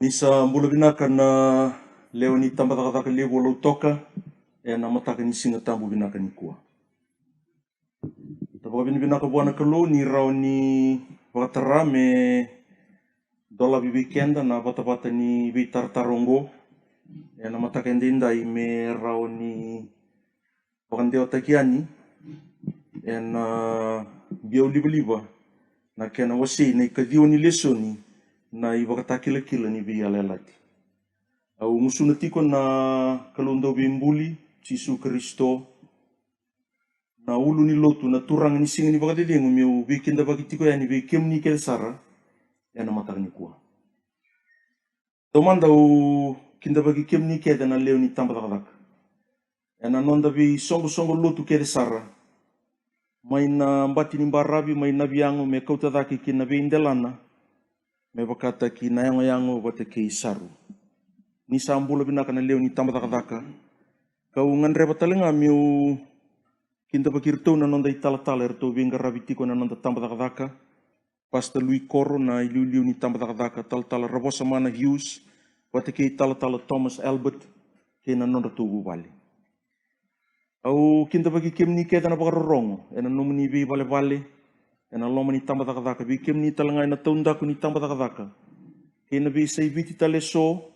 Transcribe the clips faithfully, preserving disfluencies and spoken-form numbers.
Ni sa bula vinaka na lewe ni tabacakacaka levu o Lautoka ena mataka ni Siga Tabu vinaka nikua. Da vakavinavinaka vua na Kalou ni rawa ni vakatara me dolavi vei keda na vatavata ni veitaratara oqo ena mataka edaidai me rawa ni vakadewataki yani ena biau livaliva na kena wasei na ikaciwa ni lesoni, na ivakatakilakila ni veiyalayalati. Au gusuna tiko na Kalou dauveibuli, Jisu Karisito, na ulu ni lotu, na turaga ni siga ni vakacecegu, meu veikidavaki tiko yani vei kemuni kece sara ena mataka nikua. Taumada au kidavaki kemuni kece na lewe ni tabacakacaka ena noda veisoqosoqo lotu kece sara, mai na bati ni baravi mai Naviago me kauta cake ki na veidelana me vakataki Nayagoyago vata kei Saru. Ni sa bula vinaka na lewe ni tabacakacaka, kau gadreva tale ga meu kidavaki iratou na noda italatala eratou veiqaravi tiko ena noda tabacakacaka, Pastor Lui Koro, na iliuliu ni tabacakacaka, talatala Ravosamana Hughes, vata kei talatala Thomas Albert, kei na nodratou vuvale. Au kidavaki kemuni kece na vakarorogo ena nomuni veivalevale ena loma ni tabacakacaka, vei kemuni tale ga ena taudaku ni tabacakacaka kei na veiyasai Viti tale eso,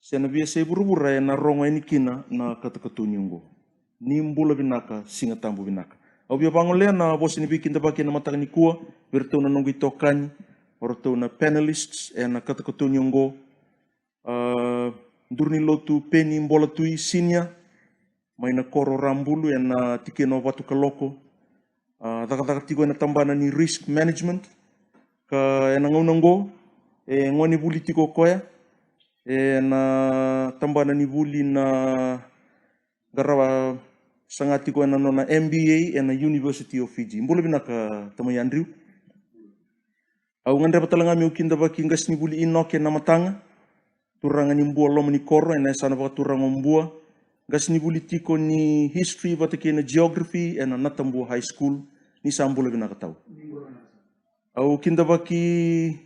se na veiyasai vuravura ena rogo yani kina na katokatoni oqo. Ni bula vinaka, Siga Tabu vinaka. Au via vagolea na vosa ni veikidavaki ena mataka nikua vei iratou na noqu itokani, o ratou na panelists ena katokatoni oqo. A, Durunilotu Peni Bolatui Senior, mai na koro Rabulu ena tikina o Vatukaloko. A, cakacaka tiko ena tabana ni risk management, ka ena gauna oqo e gone vuli tiko o koya ena tabana ni vuli na qarava saga tiko ena nona M B A ena University of Fiji. Bula vinaka tamai Andrew. Au gadreva tale ga meu kidavaki qasenivuli Inoke Namataga, turaga ni Bua Lomanikoro ena yasana vakaturaga o Bua, qasenivuli tiko ni history vata kei na geography ena Natabua High School. Ni sa bula vinaka tau. Au kidavaki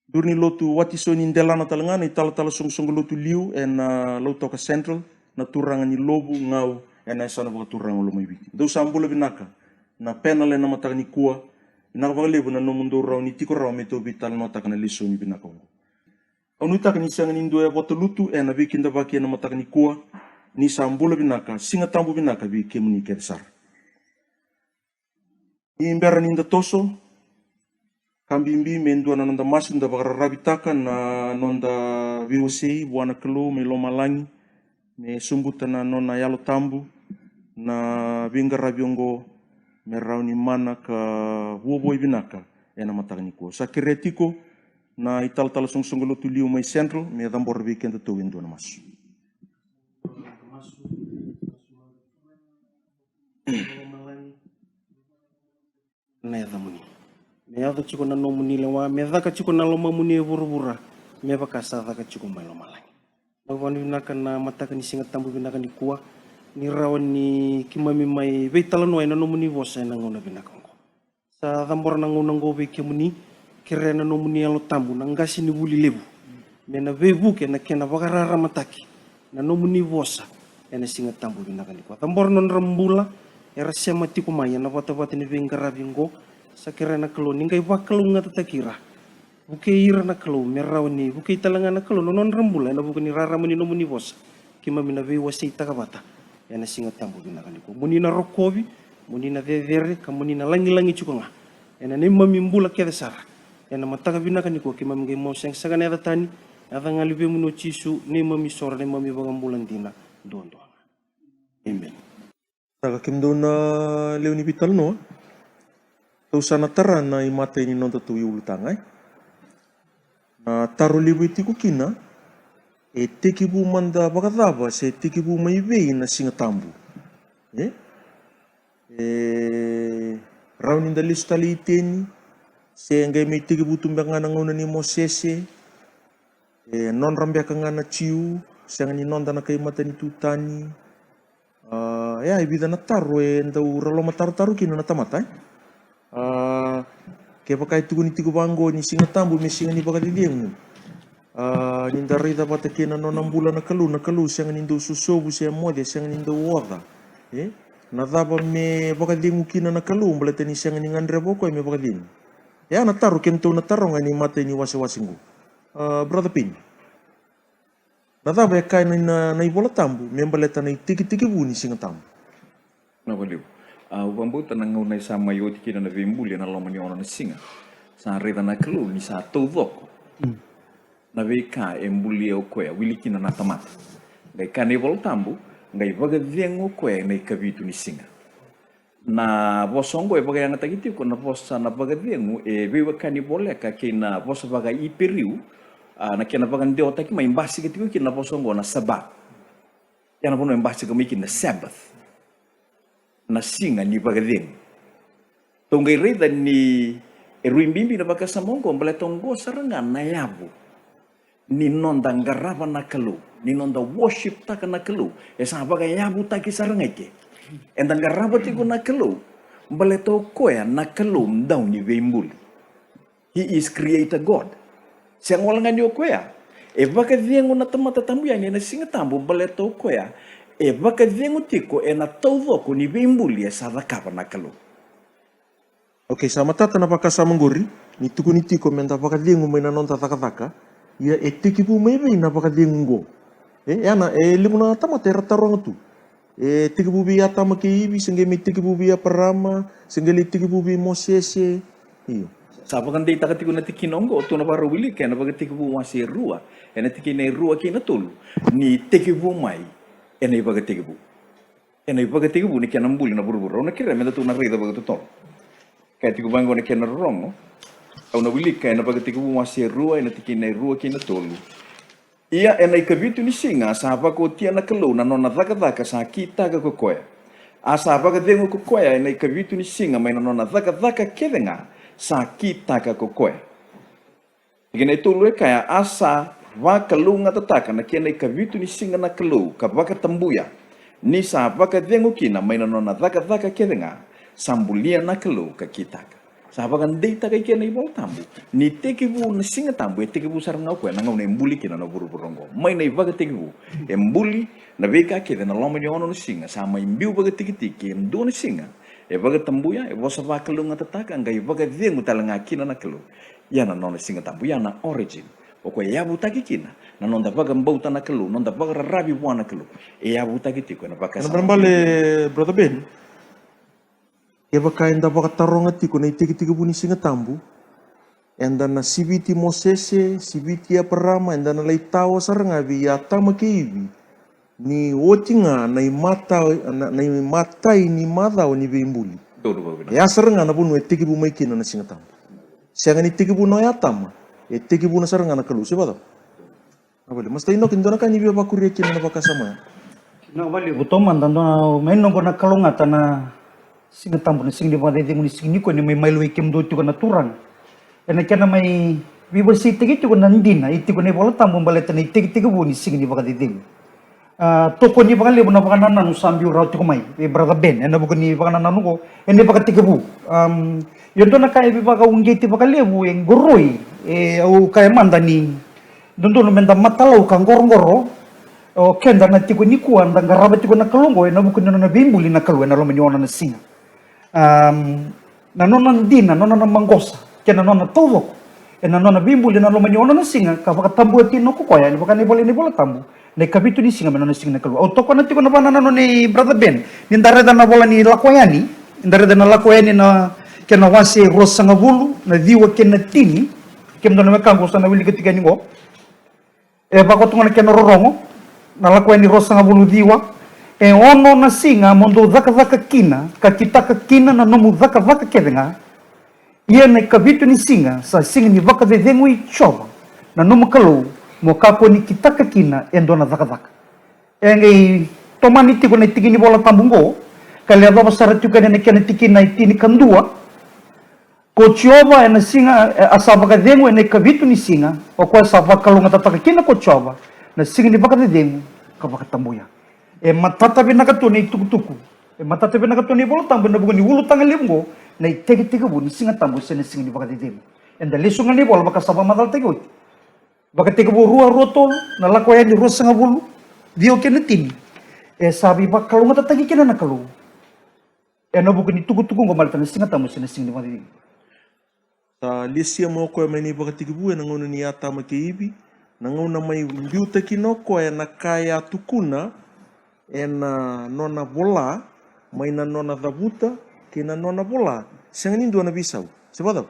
Durunilotu Watisoni Delana tale ga, na italatala soqosoqo lotu liu ena Lautoka Central, na turaga ni Lovu Gau ena yasana vakaturaga o Lomaiviti. Dou sa bula vinaka na panel ena mataka nikua. Vinaka vakalevu na nomudou rawa ni tiko rawa me tou veitalanoataka na lesoni vinaka oqo. Au nuitaka ni sega ni dua e vakatalutu ena veikidavaki ena mataka nikua. Ni sa bula vinaka, Siga Tabu vinaka vei kemuni kece sara. Ni bera ni da toso, ka bibi me dua na noda masu, da vakararavitaka na noda veiwasei vua na Kalou mai lomalagi me sobuta na nona Yalo Tabu na veiqaravi oqo me rawa ni mana ka vuavuai vinaka ena mataka nikua. Sa kerea tiko na italatala soqosoqo lotu liu mai Central me cabora vei kedatou e dua na masu. Na yacamuni. Me yaco tiko na nomuni lewa, me caka tiko na lomamuni e vuravura me vaka sa caka tiko mai lomalagi. Na vakavinaka na mataka ni Siga Tabu vinaka nikua, ni rawa ni keimami mai veitalanoa ena nomuni vosa ena gauna vinaka oqo. Sa cabora na gauna oqo vei kemuni, kerea na nomuni Yalo Tabu, na qasenivuli levu, me na veivuke na kena vakararamataki na nomuni vosa ena Siga Tabu vinaka nikua. Cabora na nodra bula era sema tiko mai ena vatavata ni veiqaravi oqo. Sa kerea na Kalou ni qai vakalougatataki ira. Vukei ira na Kalou me rawa ni vukei tale ga na Kalou na nodra bula ena vuku ni rarama ni nomuni vosa. Keimami na veiwaseitaka vata ena Siga Tabu vinaka nikua. Mo ni na rokovi, mo ni na cecere, ka mo ni na lagilagi tiko ga ena neimami bula kece sara. Ena mataka vinaka nikua keimami qai mau sega saka na yaca tani, Yaca ga luvemuni o Jisu, neimami isoro, neimami iVakabula dina duadua ga. Emeni. Saka kemudou na lewe ni veitalanoa. Tou sa na tara na imatai ni noda tou iulutaga, e? Na taro levu e tiko kina, e tekivu mada vakacava se tekivu mai vei na Siga Tabu? E? E rawa ni da lesu tale i Iteni, se qai mai tekivu tu beka ga na gauna nei Mosese? E nodra beka ga na Jiu, sega ni noda na kai matanitu tani? A, ia, e vica na taro e dau ra lomatarotaro kina na tamata, e? A, kevaka e tukuni tiko vaqo ni Siga Tabu me siga ni vakacecegu, a, ni da raica vata kei na nona bula na Kalou, na Kalou sega ni dau sosovu se moce, sega ni dau oca, e? Na cava me vakacegu kina na Kalou baleta ni sega ni gadreva o koya me vakacegu? Ia na taro keitou na taroga ena imatai ni wasewase qo. A, Brother Payne. Na cava e kaya na, na, na iVola Tabu me baleta na itekitekivu ni Siga Tabu? Na valiu. A, au vakabauta na gauna e sa mai oti kina na veibuli ena loma ni ono na siga, sa raica na Kalou ni sa taucoko, mm, na veika e bulia o koya, wili kina na tamata. Qai kaya na iVola Tabu, qai vakacegu o koya ena ikavitu ni siga. Na vosa oqo e vakayagataki tiko na vosa na vakacegu e veiwekani voleka kei na vosa vaka-Iperiu, a, na kena vakadewataki mai, basika tiko kina na vosa oqo na Saba. Ia na vanua e basika mai kina na Sabbath, na siga ni vakacegu. Tou qai raica ni e rui bibi na vakasama oqo baleta oqo sara ga na yavu ni noda qarava na Kalou, ni noda worship-taka na Kalou. E sa vakayavutaki sara ga i ke. Eda qarava tiko na Kalou baleta o koya na Kalou dau ni veibuli. He is creator God. Sega wale ga ni o koya. E vakacegu na tamata tabu yani ena Siga Tabu baleta o koya e vakacegu tiko ena taucoko ni veibuli e sa cakava na Kalou. Okei, sa matata na vakasama qori, ni tukuni tiko meda vakacegu mai na noda cakacaka. Ia e tekivu mai vei na vakacegu qo? E, e ana, e levu na tamata era taroga tu. E tekivu vei Atama kei Ivi, se qai mai tekivu vei Eparama, se qai lai tekivu vei Mosese. Io. Sa vakadeitaka tiko na tikina oqo, tou na vakarau wilika ena Vakatekivu wase e rua, ena tikina e rua kei na tolu, ni tekivu mai ena ivakatekivu. Ena ivakatekivu ni kena buli na vuravura. Au na kerea meda tou na raica vakatotolo. Kaya tiko vaqo na kena rorogo. Au na wilika ena Vakatekivu wase e rua, ena tikina e rua kei na tolu. Ia ena ikavitu ni siga sa vakaotia na Kalou na nona cakacaka sa kitaka ko koya. A sa vakacegu ko koya ena ikavitu ni siga mai na nona cakacaka kece ga sa kitaka ko koya. Tikina e tolu e kaya, a sa vakalougatataka na kena ikavitu ni siga na Kalou ka vakatabuya, ni sa vakacegu kina mai na nona cakacaka kece ga sa bulia na Kalou ka kitaka. Sa vakadeitaka i ke na iVola Tabu ni tekivu na Siga Tabu, e tekivu sara ga o koya na gauna e buli kina na vuravura oqo. Mai na ivakatekivu e buli na veika kece na loma ni ono na siga, sa mai biu vakatikitiki e dua na siga, e vakatabuya, e vosa vakalougatataka, qai vakacegu tale ga kina na Kalou. Ia na nona Siga Tabu, ia na origin. O koya e yavutaki kina na noda vakabauta na Kalou, noda vakararavi vua na Kalou. E yavutaki tiko ena vakasama. Ena balebale, Brother Ben, kevaka eda vakataroga tiko na itekitekivu ni Siga Tabu, eda na siviti Mosese, siviti Eparama, eda na lai tawa sara ga vei Atama kei Ivi. Ni oti ga na imata, na, na imatai ni macawa ni veibuli. Donu vakavinaka. E a sara ga na vanua e tekivu mai kina na Siga Tabu. Sega ni tekivu na o Atama, e tekivuna sara ga na Kalou, se vakacava? Na vale, Master Inoki, dua na ka ni via vakuria kina na vakasama ya. Na vale, vuto mada, dua na, mai noqu na kalougata na Siga Tabu, na siga ni vakacecegu, ni siga ni koya ni mai maliwai kemudou tiko na Turaga. Ena kena mai veivosakitaki tiko na dina e tiko ena iVola Tabu baleta na itekitekivu ni siga ni vakacecegu. A, tokoni vakalevu na vakanananu sa biu rawa tiko mai vei Brother Ben ena vuku ni vakanananu oqo ena ivakatekivu. Am, io, dua na ka e veivakauqeti vakalevu e qoroi, e, au kaya mada ni dodonu meda matalau ka qoroqoro o keda na tiko nikua da qarava tiko na Kalou oqo ena vuku ni nona veibuli na Kalou ena loma ni ono na siga. Am, na nona dina, na nona maqosa kei na nona taucoko ena nona veibuli ena loma ni ono na siga, ka vakatabuya kina ko koya ena vaka na ivola, na iVola Tabu, na ikavitu ni siga me nona siga na Kalou. Au tokona tiko na vakanananu nei Brother Ben, ni da raica na ivola ni Lako Yani, da raica na Lako Yani na kena wase ruasagavulu, na ciwa kei na tini. Kemudou na wekaqu sa na wilika tiko yani qo. E vaka tu ga na kena rorogo, na Lako Yani ruasagavulu ciwa, e ono na siga mo dou cakacaka kina, ka kitaka kina na nomu cakacaka kece ga. Ia na ikavitu ni siga, sa siga ni vakacecegu i Jiova, na nomu Kalou, mo kakua ni kitaka kina e dua na cakacaka. E qai tomani tiko na tiki ni Vola Tabu oqo, ka lai yacova sara tiko yani na kena tikina e tinikadua. Ko Jiova ena siga, e, a sa vakacegu ena ikavitu ni siga, o koya sa vakalougatataka kina ko Jiova na siga ni vakacecegu ka vakatabuya. E matata vinaka tu na itukutuku. E matata vinaka tu na iVola Tabu ena vuku ni ulutaga levu oqo, na itekitekivu ni Siga Tabu se na siga ni vakacecegu. Eda lesu ga na ivola vaka sa vakamacalataki oti. Vakatekivu rua, rua tolu, na Lako Yani ruasagavulu, ciwa kei na tini. E sa veivakalougatataki kina na Kalou ena vuku ni tukutuku oqo, baleta na Siga Tabu se na siga ni vakacecegu. Sa lesia mai o koya mai na ivakatekivu ena gauna ni Atama kei Ivi, na gauna mai biuta kina o koya na ka e a tukuna ena nona vola, mai na nona cavuta kei na nona vola. Sega ni dua na veisau. Se vakacava?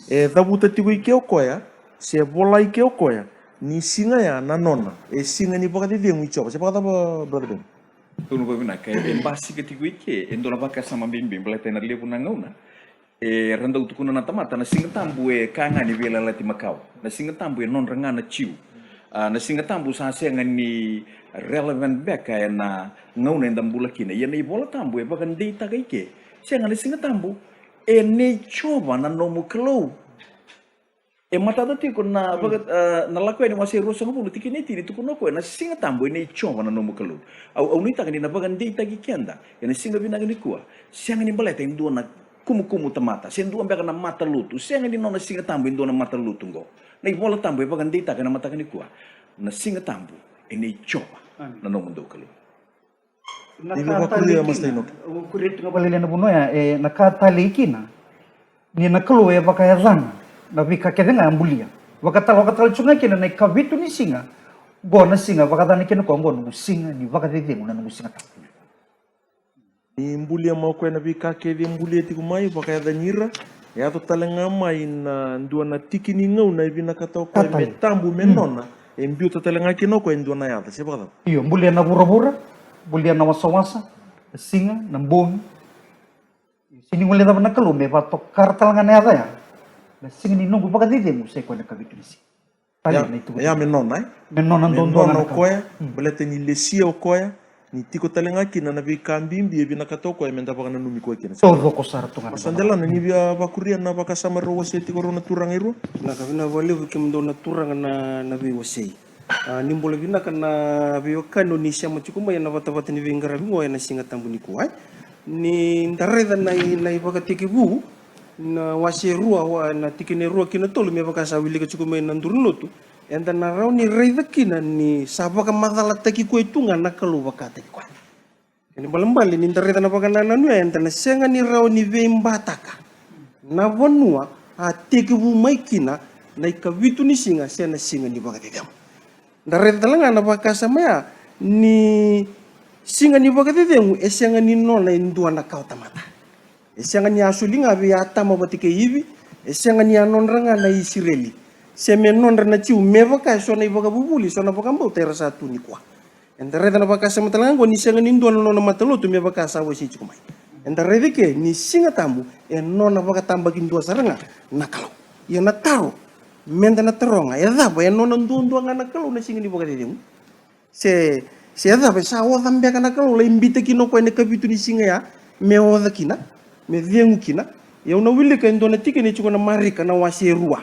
E cavuta tiko i ke o koya, se vola i ke o koya, ni siga ya na nona, e siga ni vakacecegu i Jiova. Se vakacava, Brother Ben? Tonu vakavinaka, e, e basika tiko i ke e dua na vakasama bibi, baleta ena levu na gauna era dau tukuna na tamata na Siga Tabu e ka ga ni veiyalayalati makawa. Na Siga Tabu e nodra ga na Jiu. A, na Siga Tabu sa sega ni relevant beka ena gauna eda bula kina. Ia na iVola Tabu e vakadeitaka i ke, sega, na Siga Tabu e nei Jiova na nomu Kalou. E matata tiko na, mm, vaka, a, na Lako Yani wase ruasagavulu tikina e tini, tukuna o koya na Siga Tabu e nei Jiova na nomu Kalou. Au, au nuitaka ni na vakadeitaki keda ena siga vinaka nikua. Sega ni baleta e dua na kumukumu tamata, se dua beka na matalotu. Sega ni nona Siga Tabu e dua na matalotu oqo. Na iVola Tabu e vakadeitaka ena mataka nikua, na Siga Tabu e nei Jiova, amen, na nomudou Kalou. Na ka talei kina, au kuria tu ga vakalailai na vanua ya, e, na ka talei kina, ni na Kalou e vakayacana na veika kece ga e bulia. Vakatala, vakatala tu ga kina na ikavitu ni siga, oqo na siga vakayacana kina o koya, oqo noqu siga ni vakacecegu, na noqu Siga Tabu. Ni bulia mai o koya na veika kece e bulia tiko mai, vakayacani ira, e yaco tale ga mai na dua na tiki ni gauna e vinakata o koya me tabu, me nona, e biuta tale ga kina o koya e dua na yaca, se vakacava? Io, bulia na vuravura, bulia na wasawasa, na siga, na bogi. Io, se ni guilecava na Kalou me vakatokara tale ga na yaca ya, na siga ni noqu vakacecegu, sa i koya na ikavitu ni siga. Ia, me nona, e? Me nona duadua ga na Kalou. Me nona o koya, baleta ni lesia o koya, ni tiko tale ga kina na veika bibi e vinakata o koya meda vakananumi koya kina. Taucoko sara tu ga na Delana, ni via vakuria na vakasama rau wasea tiko rau na turaga e rua. Vinaka, vinaka vakalevu kemudou na turaga na, na veiwasei. A, ni bula vinaka na veiwekani o ni sema tiko mai ena vatavata ni veiqaravi oqo ena Siga Tabu nikua, e? Ni da raica na i, na iVakatekivu, na wase rua, wa, na tikina e rua kei na tolu, me vaka sa wilika tiko mai na duru ni lotu, eda na rawa ni raica kina ni sa vakamacalataki koya tu ga na Kalou vakataki koya. Kena ibalebale ni da raica na vakanananu ya, eda na sega ni rawa ni veibataka na vanua a tekivu mai kina na ikavitu ni siga se na siga ni vakacecegu. Da raica tale ga na vakasama ya ni siga ni vakacecegu e sega ni nona e dua na kawa tamata. E sega ni a soli ga vei Atama vata kei Ivi, e sega ni a nodra ga na Isireli, se me nodra na Jiu, me vaka e so na ivakavuvuli, so na vakabauta era sa tu nikua. Eda raica na vakasama tale ga oqo ni sega ni dua na nona matalotu me vaka sa wasei tiko mai. Eda raica ke ni Siga Tabu e nona vakatabakidua sara ga na Kalou. Ia na taro meda na taroga, e cava, e nona duadua ga na Kalou na siga ni vakacecegu? Se, se e cava, e sa oca beka na Kalou, lai biuta kina o koya ena ikavitu ni siga ya me oca kina, me cegu kina? Ia au na wilika e dua na tikina e tiko na Marika na wase e rua,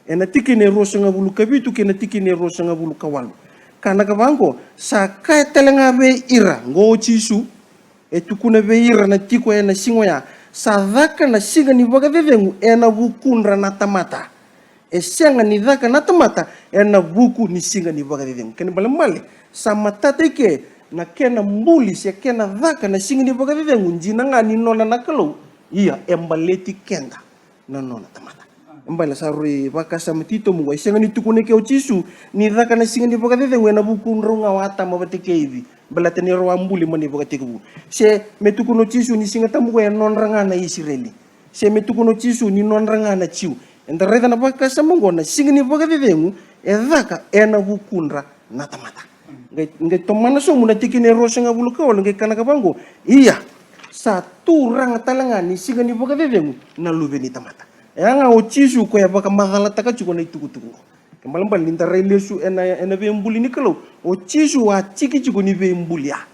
ena tikina e ruasagavulu ka vitu kei na tikina e ruasagavulu ka walu. Ka na ka vaqo, sa kaya tale ga vei ira, oqo o Jisu, e tukuna vei ira na tiko ena siga oya, sa caka na siga ni vakacecegu ena vukudra na tamata. E sega ni caka na tamata ena vuku ni siga ni vakacecegu. Kena ibalebale, sa matata i ke na kena buli se kena caka na siga ni vakacecegu, dina ga ni nona na Kalou, ia e baleti keda na nona tamata. E bale sa rui vakasama titobu oqo, e sega ni tukuna i ke o Jisu ni caka na siga ni vakacecegu ena vukudrau ga o Atama vata kei Ivi, baleta ni rau a buli mai na ivakatekivu. Se me tukuna o Jisu ni Siga Tabu oqo e nodra ga na Isireli. Se me tukuna o Jisu ni nodra ga na Jiu. Eda raica na vakasama oqo, na siga ni vakacecegu e caka ena vukudra na tamata. Qai, qai tomana sobu na tikina e ruasagavulu ka walu, qai kaya vaqo: Ia, sa turaga tale ga ni siga ni vakacecegu na Luve ni tamata. E a ga o Jisu koya e vakamacalataka tiko na itukutuku oqo. Ke balebale ni da rai lesu ena, ena veibuli ni Kalou, o Jisu a tiki tiko ni veibuli ya.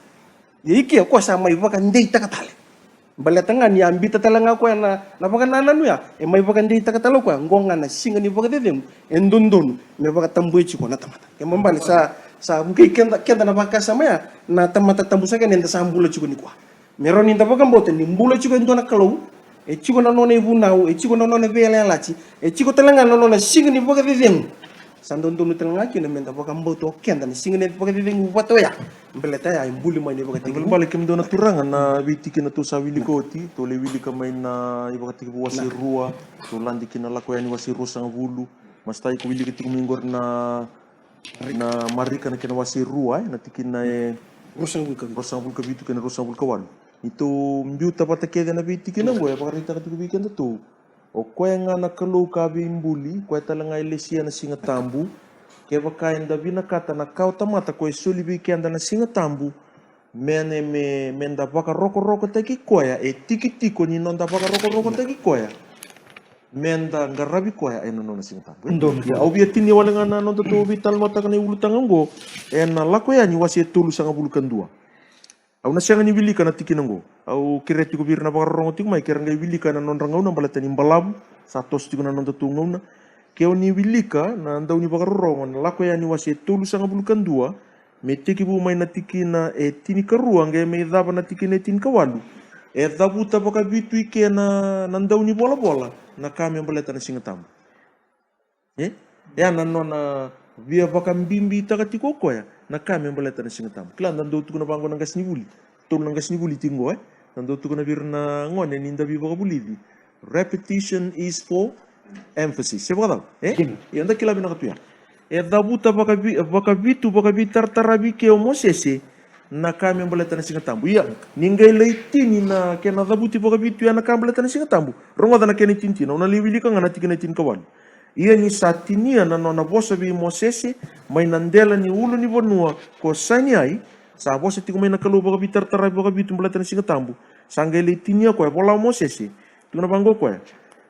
Ia i ke o koya sa mai vakadeitaka tale. Baleta ga ni a biuta tale ga o koya na, na vakanananu ya, e mai vakadeitaka tale o koya, oqo ga na siga ni vakacecegu e dodonu me vakatabuya tiko na tamata. Ke balebale sa, sa vukei keda, keda na vakasama ya, na tamata tabu saka eda sa bula tiko nikua. Me rawa ni da vakabauta ni bula tiko e dua na Kalou, e tiko na nona ivunau, e tiko na nona veiyalayalati, e tiko tale ga na nona siga ni vakacecegu. Sa dodonu tale ga kina me da vakabauta o keda na siga ni vakacecegu vata oya. Baleta ya e buli mai na ivakatekivu. Balebale kemudou na turaga na veitikina tou sa wilika oti, tou lai wilika mai na iVakatekivu wase rua, tou lade kina Lako Yani wase ruasagavulu. Master, iko wilika tiko mai qori na, na Marika na kena wase rua, e, na tikina e ruasagavulu ka vitu, ruasagavulu ka vitu kei na ruasagavulu ka walu. Ni tou biuta vata kece na veitikina oqo, e vakaraitaka tiko vei kedatou. O koya ga na Kalou ka veibuli, koya tale ga e lesia na Siga Tabu. Kevaka eda vinakata na kawa tamata, koya e soli vei keda na Siga Tabu, me ne, me, me da vakarokorokotaki koya, e tiki tiko ni noda vakarokorokotaki koya, me da qaravi koya ena nona Siga Tabu. Donu. Ia, au via tinia wale ga na nodatou veitalanoataka na iulutaga oqo ena Lako Yani wase e tolusagavulu ka dua. Au na sega ni wilika na tikina oqo. Au kerea tiko vei ira na vakarorogo tiko mai ke ra qai wilika ena nodra gauna, baleta ni balavu, sa toso tiko na nodatou gauna. Ke o ni wilika na dau ni vakarorogo na Lako Yani wase e tolusagavulu ka dua, me tekivu mai na tikina e tinikarua qai mai cava na tikina e tinikawalu, e cavuta vakavitu i ke na, na dau ni volavola na ka me baleta na Siga Tabu. E? E a na nona via vakabibitaka tiko o koya na ka me baleta na Siga Tabu. Kila, da dau tukuna vaqo na qasenivuli. Tolu na qasenivuli tiko qo, e? Da dau tukuna vei ira na gone ni da veivakavulici. Repetition is for emphasis. Se vakacava, e? Kina. Ia, da kila vinaka tu ya. E cavuta vakavi-, vakavitu, vakaveitarataravi ke o Mosese na ka me baleta na Siga Tabu. Ia, ni qai lai tini na kena cavuti vakavitu ya na ka baleta na Siga Tabu. Rogoca na kena itinitina, au na lai wilika ga na tikina e tinikawalu. Ia ni sa tinia na nona vosa vei Mosese mai na dela ni ulunivanua ko Saineai, sa vosa tiko mai na Kalou vakaveitarataravi vakavitu baleta na Siga Tabu. Sa qai lai tinia koya, vola o Mosese. Tukuna vaqo o koya: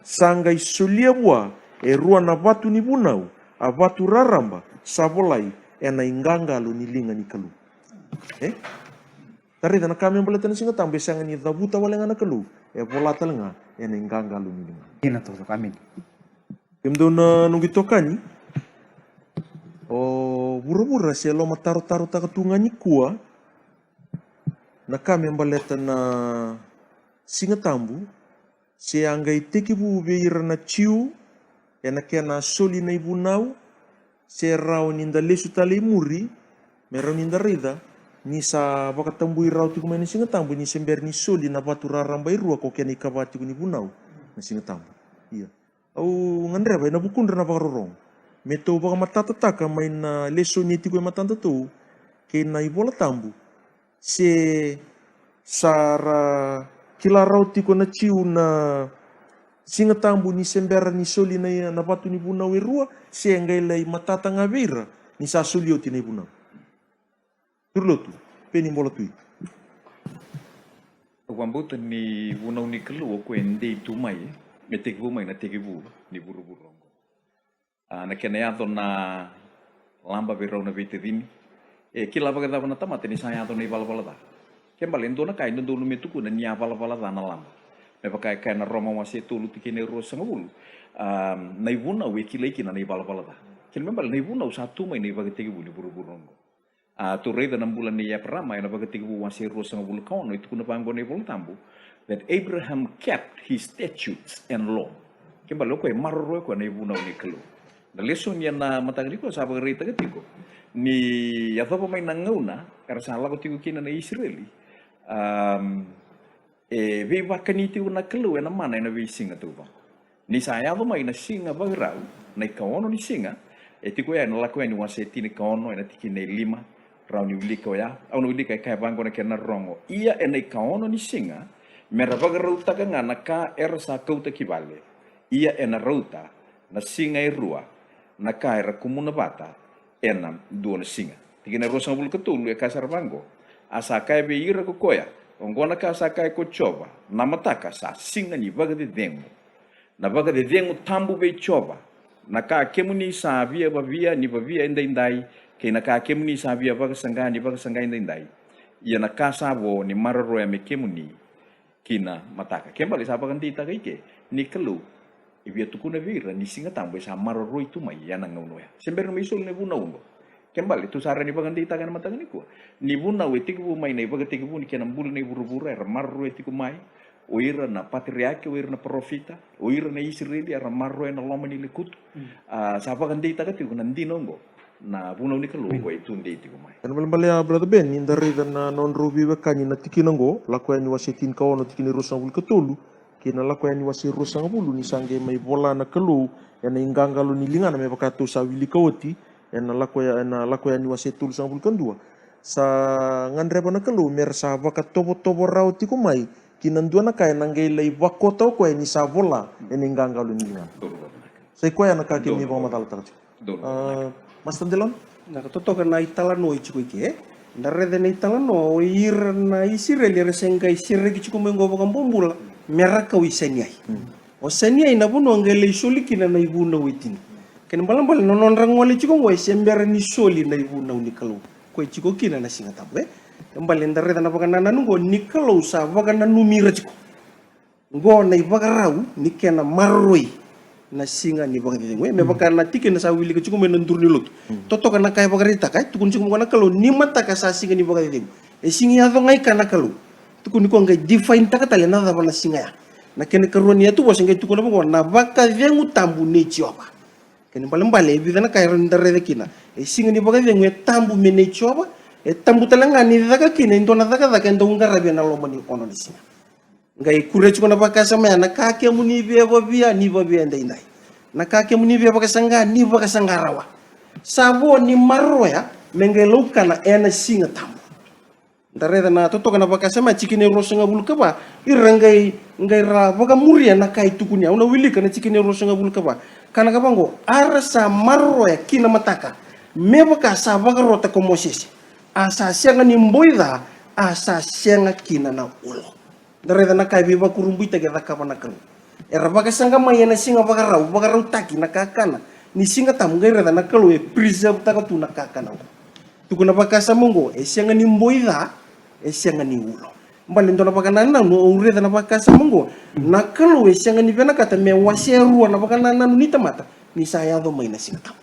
Sa qai solia vua e rua na vatu ni vunau, a vatu raraba sa volai ena iqaqalo ni liga ni Kalou. E? Da raica na ka me baleta na Siga Tabu, e sega ni cavuta wale ga na Kalou, e vola tale ga ena iqaqalo ni liga. Kina toso, ameni. Kemudou na noqu itokani, o vuravura se lomatarotarotaka tu ga nikua na ka me baleta na Siga Tabu, se a qai tekivu vei ira na Jiu ena kena soli na ivunau, se rawa ni da lesu tale i muri me rawa ni da raica ni sa vakatabui rawa tiko mai na Siga Tabu, ni se bera ni soli na vatu raraba e rua ko kena ikava tiko ni vunau na Siga Tabu. Ia, au gadreva ena vukudra na vakarorogo me tou vakamatatataka mai na lesoni e tiko e matadatou kei na iVola Tabu, se sa ra kila rawa tiko na Jiu na Siga Tabu ni se bera ni soli na, na vatu ni vunau e rua, se qai lai matata ga vei ira ni sa soli oti na ivunau. Turu lotu, Peni Bolatui. Au vakabauta ni vunau ni Kalou o koya e dei tu mai me tekivu mai na tekivu ni vuravura oqo. A, na kena yaco na laba vei rau na veitacini, e kila vakacava na tamata ni sa yaco na ivalavala ca? Ke bale e dua na ka e dodonu me tukuna ni a valavala ca na laba. Me vaka e kaya na Roma wase tolu tikina e ruasagavulu, a, na ivunau e kilai kina na ivalavala ca. Kena me bale na ivunau sa tu mai na ivakatekivu ni vuravura oqo. A, tou raica na bula nei Eparama ena Vakatekivu wase ruasagavulu ka ono, e tukuna vaqo na iVola Tabu, that Abraham kept his statutes and law. Ke bale o koya e maroroya koya na ivunau ni Kalou. Na lesoni ena mataka nikua sa vakaraitaka tiko ni yacova mai na gauna era sa lako tiko kina na Isireli, am, e veivakani tiko na Kalou ena mana ena veisiga taucoko. Ni sa yaco mai na siga vakarau, na ikaono ni siga, e tiko ya ena Lako Yani wase tinikaono ena tikina e lima, rawa ni wilika oya. Au na wilika, e kaya vaqo na kena rogo: Ia ena ikaono ni siga, me ra vakarautaka ga na ka era sa kauta ki vale, ia ena rauta na siga e rua, na ka era kumuna vata ena dua na siga. Tikina e ruasagavulu ka tolu e kaya sara vaqo: A sa kaya vei ira ko koya, oqo na ka sa kaya ko Jiova, na mataka sa siga ni vakacecegu, na vakacecegu tabu vei Jiova. Na ka kemuni sa via vavia ni vavia edaidai, kei na ka kemuni sa via vakasaqa ni vakasaqa edaidai, ia na ka sa vo ni maroroya me kemuni ki na mataka. Ke bale sa vakadeitaka i ke ni Kalou e via tukuna vei ira ni Siga Tabu e sa maroroi tu mai ena gauna oya. Se bera ni mai soli na vunau oqo. Ke bale tu sa rawa ni vakadeitaka ena mataka nikua ni vunau e tekivu mai na ivakatekivu ni kena bula na i vuravura, era maroroya tiko mai o ira na patriaki, o ira na parofita, o ira na Isireli era maroroya ena loma ni lekutu. A, sa vakadeitaka tiko na dina oqo na vunau ni Kalou oqo e tudei tiko mai. Ena balebale ya, Brother Ben, ni da raica na nodrau veiwekani na tikina oqo, Lako Yani wase tinikaono tikina e ruasagavulu ka tolu, kei na Lako Yani wase ruasagavulu, ni sa qai mai vola na Kalou ena iqaqalo ni ligana, me vaka tou sa wilika oti ena Lako Ya-, ena Lako Yani wase tolusagavulu ka dua. Sa gadreva na Kalou me ra sa vakatovotovo rawa tiko mai ki na dua na ka ena qai lai vakota o koya ni sa vola ena iqaqalo ni ligana. Sa i koya na ka kemuni vakamacalataka tiko. A, Master Delon? Na ka totoka na italanoa e tiko i ke, da raica na italanoa o ira na Isireli era se qai sereki tiko mai oqo vakabobula me ra kau i Saineai. O Saineai na vanua qai lai soli kina na ivunau e tini. Kena balebale na nodra gole tiko oqo e se bera ni soli na ivunau ni Kalou ko e tiko kina na Siga Tabu, e? Ke bale da raica na vakanananu oqo ni Kalou sa vakananumi ira tiko. Oqo na ivakarau ni kena maroroi na siga ni vakacecegu, e? Me vaka na tikina sa wilika tiko mai na duru ni lotu. Totoka na ka e vakaraitaka, e tukuna tiko mai na Kalou ni mataka sa siga ni vakacecegu. E sega ni yaco ga i ka na Kalou. Tukuni ko qai define taka tale na cava na siga ya. Na kena ikarua ni yatuvosa qai tukuna vaqo, na vakacegu tabu nei Jiova. Kena balebale e vica na ka e rawa ni da raica kina. E siga ni vakacegu e tabu me nei Jiova, e tabu tale ga ni caka kina e dua na cakacaka e dau qaravi ena loma ni ono ni siga. Qai kuria tiko na vakasama ya, na ka kemuni via vavia ni vavia edaidai, na ka kemuni via vakasaqa ni vakasaqa rawa. Sa vo ni maroroya me qai laukana ena Siga Tabu. Da raica na totoka na vakasama ya, tikina e ruasagavulu ka va, ira qai, qai ra vakamuria na ka e tukuni. Au na wilika na tikina e ruasagavulu ka va. Ka na ka vaqo, a ra sa maroroya ki na mataka me vaka sa vakarota ko Mosese, a sa sega ni boi ca, a sa sega kina na ulo. Da raica na ka e veivakurabuitaki e cakava na Kalou. Era vakasaqa mai ena siga vakarau, vakarautaki na kakana ni Siga Tabu, qai raica na Kalou e preserve-taka tu na kakana oqo. Tukuna vakasama oqo, e sega ni boi ca, e sega ni ulo. Bale dua na vakanananu, au raica na vakasama oqo, na Kalou e sega ni vinakata me wasea rua na vakanananu ni tamata ni sa yaco mai na Siga Tabu.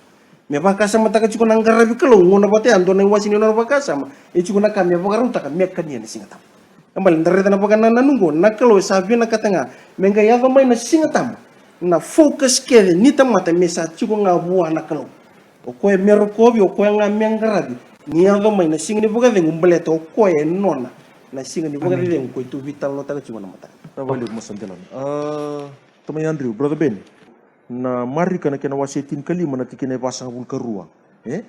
Me vakasamataka tiko na qaravi Kalou, gauna vata ya dua na iwase ni nona vakasama, e tiko na ka me vakarautaka me kania na Siga Tabu. E bale da raica na vakanananu oqo, na Kalou e sa vinakata ga me qai yaco mai na Siga Tabu, na focus kece ni tamata me sa tiko ga vua na Kalou. O koya me rokovi, o koya ga me qaravi. Ni yaco mai na siga ni vakacegu, baleta o koya e nona na siga ni vakacegu ko e tou veitalanoataka tiko na mataka. Tavale, Master Delon. A, Tamai Andrew, Brother Ben, na Marika na kena wase tinikalima na tikina e vasagavulu ka rua, e?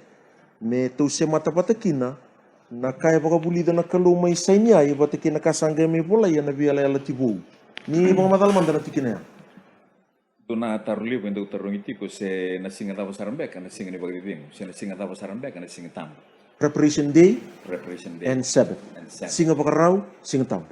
Me tou semata vata kina na ka e vakavulica na Kalou mai Saineai vata kei na ka sa qai mai volai ena Veiyalayalati Vou. Ni vakamacala mada na tikina ya. Dua na taro levu e dau tarogi tiko, se na siga cava sara beka na siga ni vakacecegu, se na siga cava sara beka na Siga Tabu. Preparation Day, Preparation Day and Sabbath. And Sabbath. Siga Vakarau, Siga Tabu.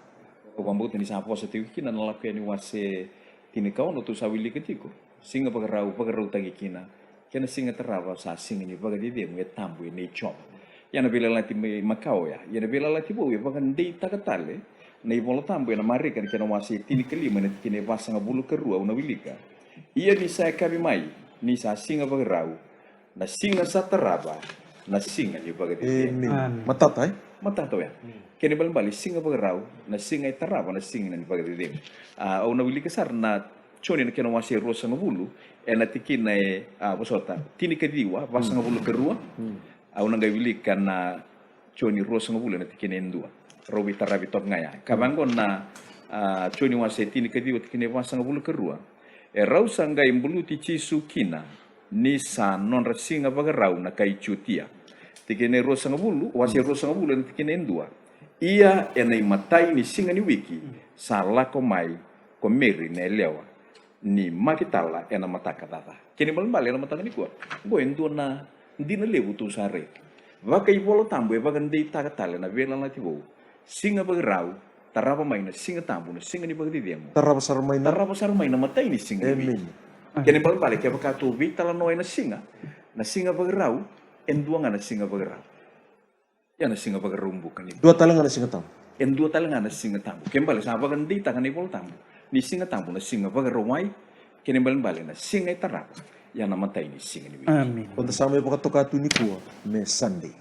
Au vakabauta ni sa vosa tiko kina na Lako Yani wase tinikaono tou sa wilika tiko. Siga Vakarau, vakarautaki kina, kei na siga tarava sa siga ni vakacecegu, e tabu, e nei Jiova. Ia na Veiyalayalati mai makawa oya. Ia na Veiyalayalati Vou e vakadeitaka tale na iVola Tabu ena Marika na kena wase tinikalima na tikina e vasagavulu ka rua, au na wilika. Ia ni sa yakavi mai, ni sa siga vakarau, na siga sa tarava, na siga ni vakacecegu. Amen. Amen. Matata, e? Matata oya. Kena ibalebale, siga vakarau, na siga e tarava, na siga ni vakacecegu. A, au na wilika sara na Joni na kena wase ruasagavulu, ena tikina e, a, vosota, tinikaciwa, vasagavulu ka rua. Au na qai wilika na Joni ruasagavulu ena tikina e dua. Rau veitaravi toka ga ya. Ka vaqo na, a, Joni wase tinikaciwa tikina e vasagavulu ka rua. E rau sa qai buluti Jisu kina ni sa nodra siga vakarau na kai Jutia. Tikina e ruasagavulu, wase ruasagavulu ena tikina e dua. Ia ena imatai ni siga ni wiki sa lako mai ko Meri na yalewa ni makitala ena mataka caca. Kena ibalebale ena mataka nikua, oqo e dua na dina levu tou sa rai. Vakaivolatabu e vakadeitaka tale na veiyalayalati vou. Siga Vakarau, tarava mai na Siga Tabu, na siga ni vakacecegu. Tarava sara mai na, tarava sara mai na matai ni siga ni Viti. Emeni. Kena ibalebale kevaka tou veitalanoa ena siga, na Siga Vakarau, e dua ga na Siga Vakarau. Ia na Siga Vakaraubuka ni, dua tale ga na Siga Tabu. E dua tale ga na Siga Tabu. Kena ibalebale sa vakadeitaka na iVolatabu ni Siga Tabu na Siga Vakarauwai, kena ibalebale na siga e tarava, ia na matai ni siga ni Viti. Emeni. O da sa mai vakatoka tu nikua me Sunday.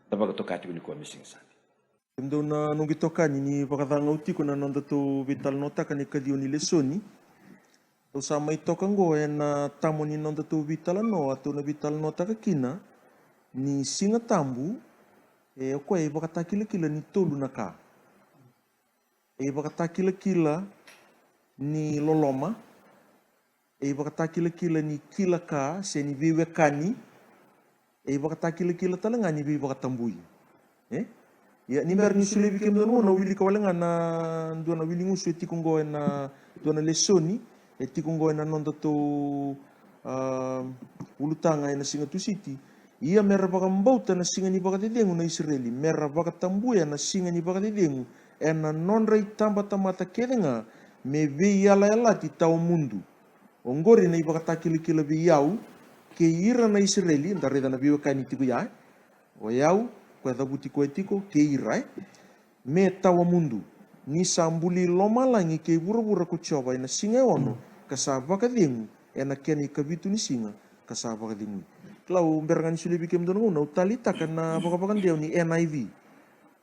Da vakatoka tu nikua me Siga Sunday. Kemudou na noqu itokani, ni vakacagau tiko na nodatou veitalanoataka ni kaciwa ni lesoni. Tou sa mai toka oqo ena tamu ni nodatou veitalanoa, tou na veitalanoataka kina ni Siga Tabu, e, o koya e ivakatakilakila ni tolu na ka. E ivakatakilakila ni loloma, e ivakatakilakila ni kila ka se ni veiwekani, e ivakatakilakila tale ga ni veivakatabui. E? Ia, ni bera niu solevi kemudou na gauna, au wilika wale ga na dua na wiligusu e tiko oqo ena dua na lesoni e tiko oqo ena nodatou, a, ulutaga ena siga Tusiti. Ia me ra vakabauta na siga ni vakacecegu na Isireli, me ra vakatabuya na siga ni vakacecegu ena nodra itabatamata kece ga, me veiyalayalati tawamudu. Oqori na ivakatakilakila vei au kei ira na Isireli, da raica na veiwekani tiko ya, e? O yau, koya cavuti koya tiko, kei ira, e? Me tawamudu, ni sa buli lomalagi kei vuravura ko Jiova ena siga e ono, ka sa vakacegu ena kena ikavitu ni siga, ka sa vakacegui. Kila, au bera ga ni solevi kemudou na gauna, au taleitaka na vakavakadewa ni N I V.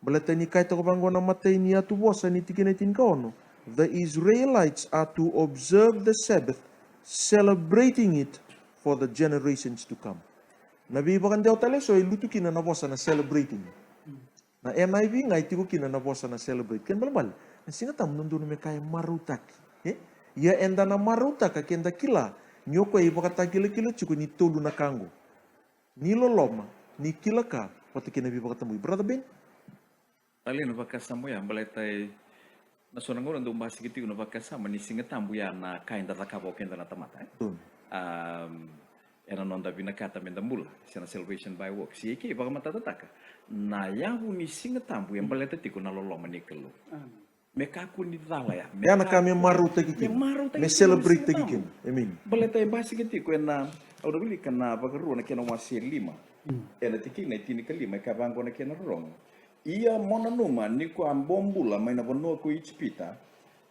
Baleta ni kaya toka vaqo na imatai ni yatuvosa ni tikina e tinikaono. The Israelites are to observe the Sabbath, celebrating it for the generations to come. Na veivakadewa tale eso e lutu kina na vosa na celebrating. Na N I V ga e tiko kina na vosa na celebrate. Kena ibalebale, na Siga Tabu dodonu me ka e marautaki. E? Ia eda na marautaka ke da kila ni o koya e ivakatakilakila tiko ni tolu na ka oqo. Ni loloma, ni kila ka, vata kei na veivakatabui. Brother Ben? Tale na vakasama oya, baleta e, na so na gauna dau basika tiko na vakasama ni Siga Tabu ya na ka eda cakava o keda na tamata, e? Donu. Am, ena noda vinakata me da bula, se na salvation by works. Ia e ke vakamatatataka na yavu ni Siga Tabu e baleta tiko na loloma ni Kalou. Amen. Me kakua ni cala ya. Me ya na ka me marautaki kina. Me marautaki kina. Me celebrate-taki kina. Amen. Baleta e basika tiko ena, au na wilika na Vakarua na kena wase e lima. Mm. Ena tikina e tinikalima, e kaya vaqo na kena rorogo. Ia mo nanuma ni ko a bobula mai na vanua ko Ijipita,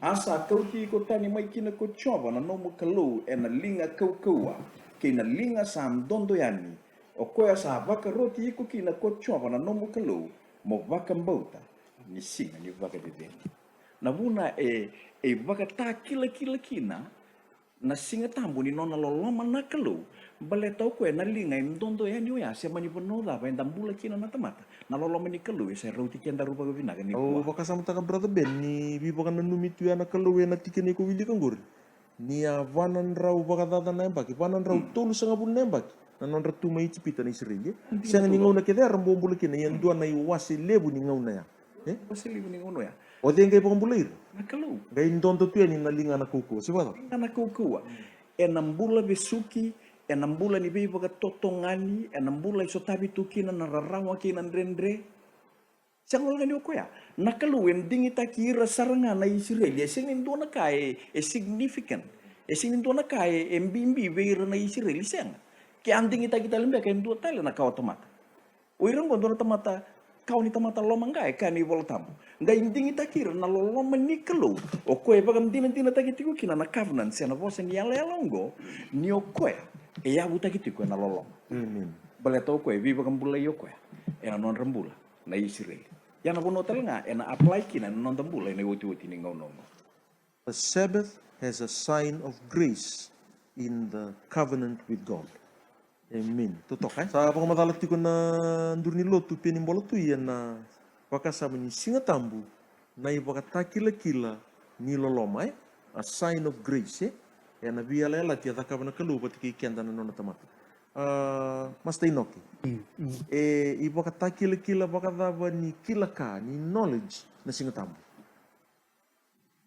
a sa kauti iko tani mai kina ko Jiova na nomu Kalou ena liga kaukauwa, kei na liga sa dodo yani, o koya sa vakaroti iko kina ko Jiova na nomu Kalou, mo vakabauta ni siga ni vakacecegu. Na vuna e, e vakatakilakila kina na Siga Tabu ni nona loloma na Kalou, baleta o koya na liga e dodo yani oya, se mani vanua cava eda bula kina na tamata. Na loloma ni Kalou e sa rauti kedaru vakavinaka nikua. Au vakasamataka, Brother Ben, ni veivakananumi tu ya na Kalou ena tikina iko wilika oqori. Ni a va na drau vakacaca na yabaki, va na drau tolusagavulu na yabaki na nodra tu mai Ijipita na Isireli, e? Sega ni gauna kece era bobula kina, ia dua na iwase levu ni gauna ya. E? Iwase levu ni gauna ya. O cei qai vakabulai ira? Na Kalou. Qai dodo tu yani na ligana kaukauwa, se vakacava? Ligana kaukauwa. Ena bula vesuki, ena bula ni veivakatotogani, ena bula e sotavi tu kina na rarawa kei na dredre. Sega walega ni o koya. Na Kalou e digitaki ira sara ga na Isireli. E sega ni dua na ka e, e significant. E sega ni dua na ka e, e bibi vei ira na Isireli. Sega. Ke a digitaki tale beka e dua tale na kawa tamata. O ira oqo dua na tamata, kawa ni tamata loma ga e kaya na iVola Tabu. Qai digitaki ira na loloma ni Kalou. O koya e vakadinadinataki tiko kina na covenant, se na vosa ni yalayala oqo, ni o koya e yavutaki tiko ena loloma. Amen. Baleta o koya e veivakabulai o koya ena nodra bula na Isireli. Ia na vanua tale ga ena apply kina ena noda bula ena iotioti ni gauna oqo. The Sabbath has a sign of grace in the covenant with God. Amen. Totoka, e? Sa vakamacala tiko na duru ni lotu, Peni Bolatui, ena vakasama ni Siga Tabu na ivakatakilakila ni loloma, e? A sign of grace, e? Ena veiyalayalati a cakava na Kalou vata kei keda na nona tamata. A, Master Inoke. Mm, mm. E ivakatakilakila vakacava ni kila ka, ni knowledge, na Siga Tabu?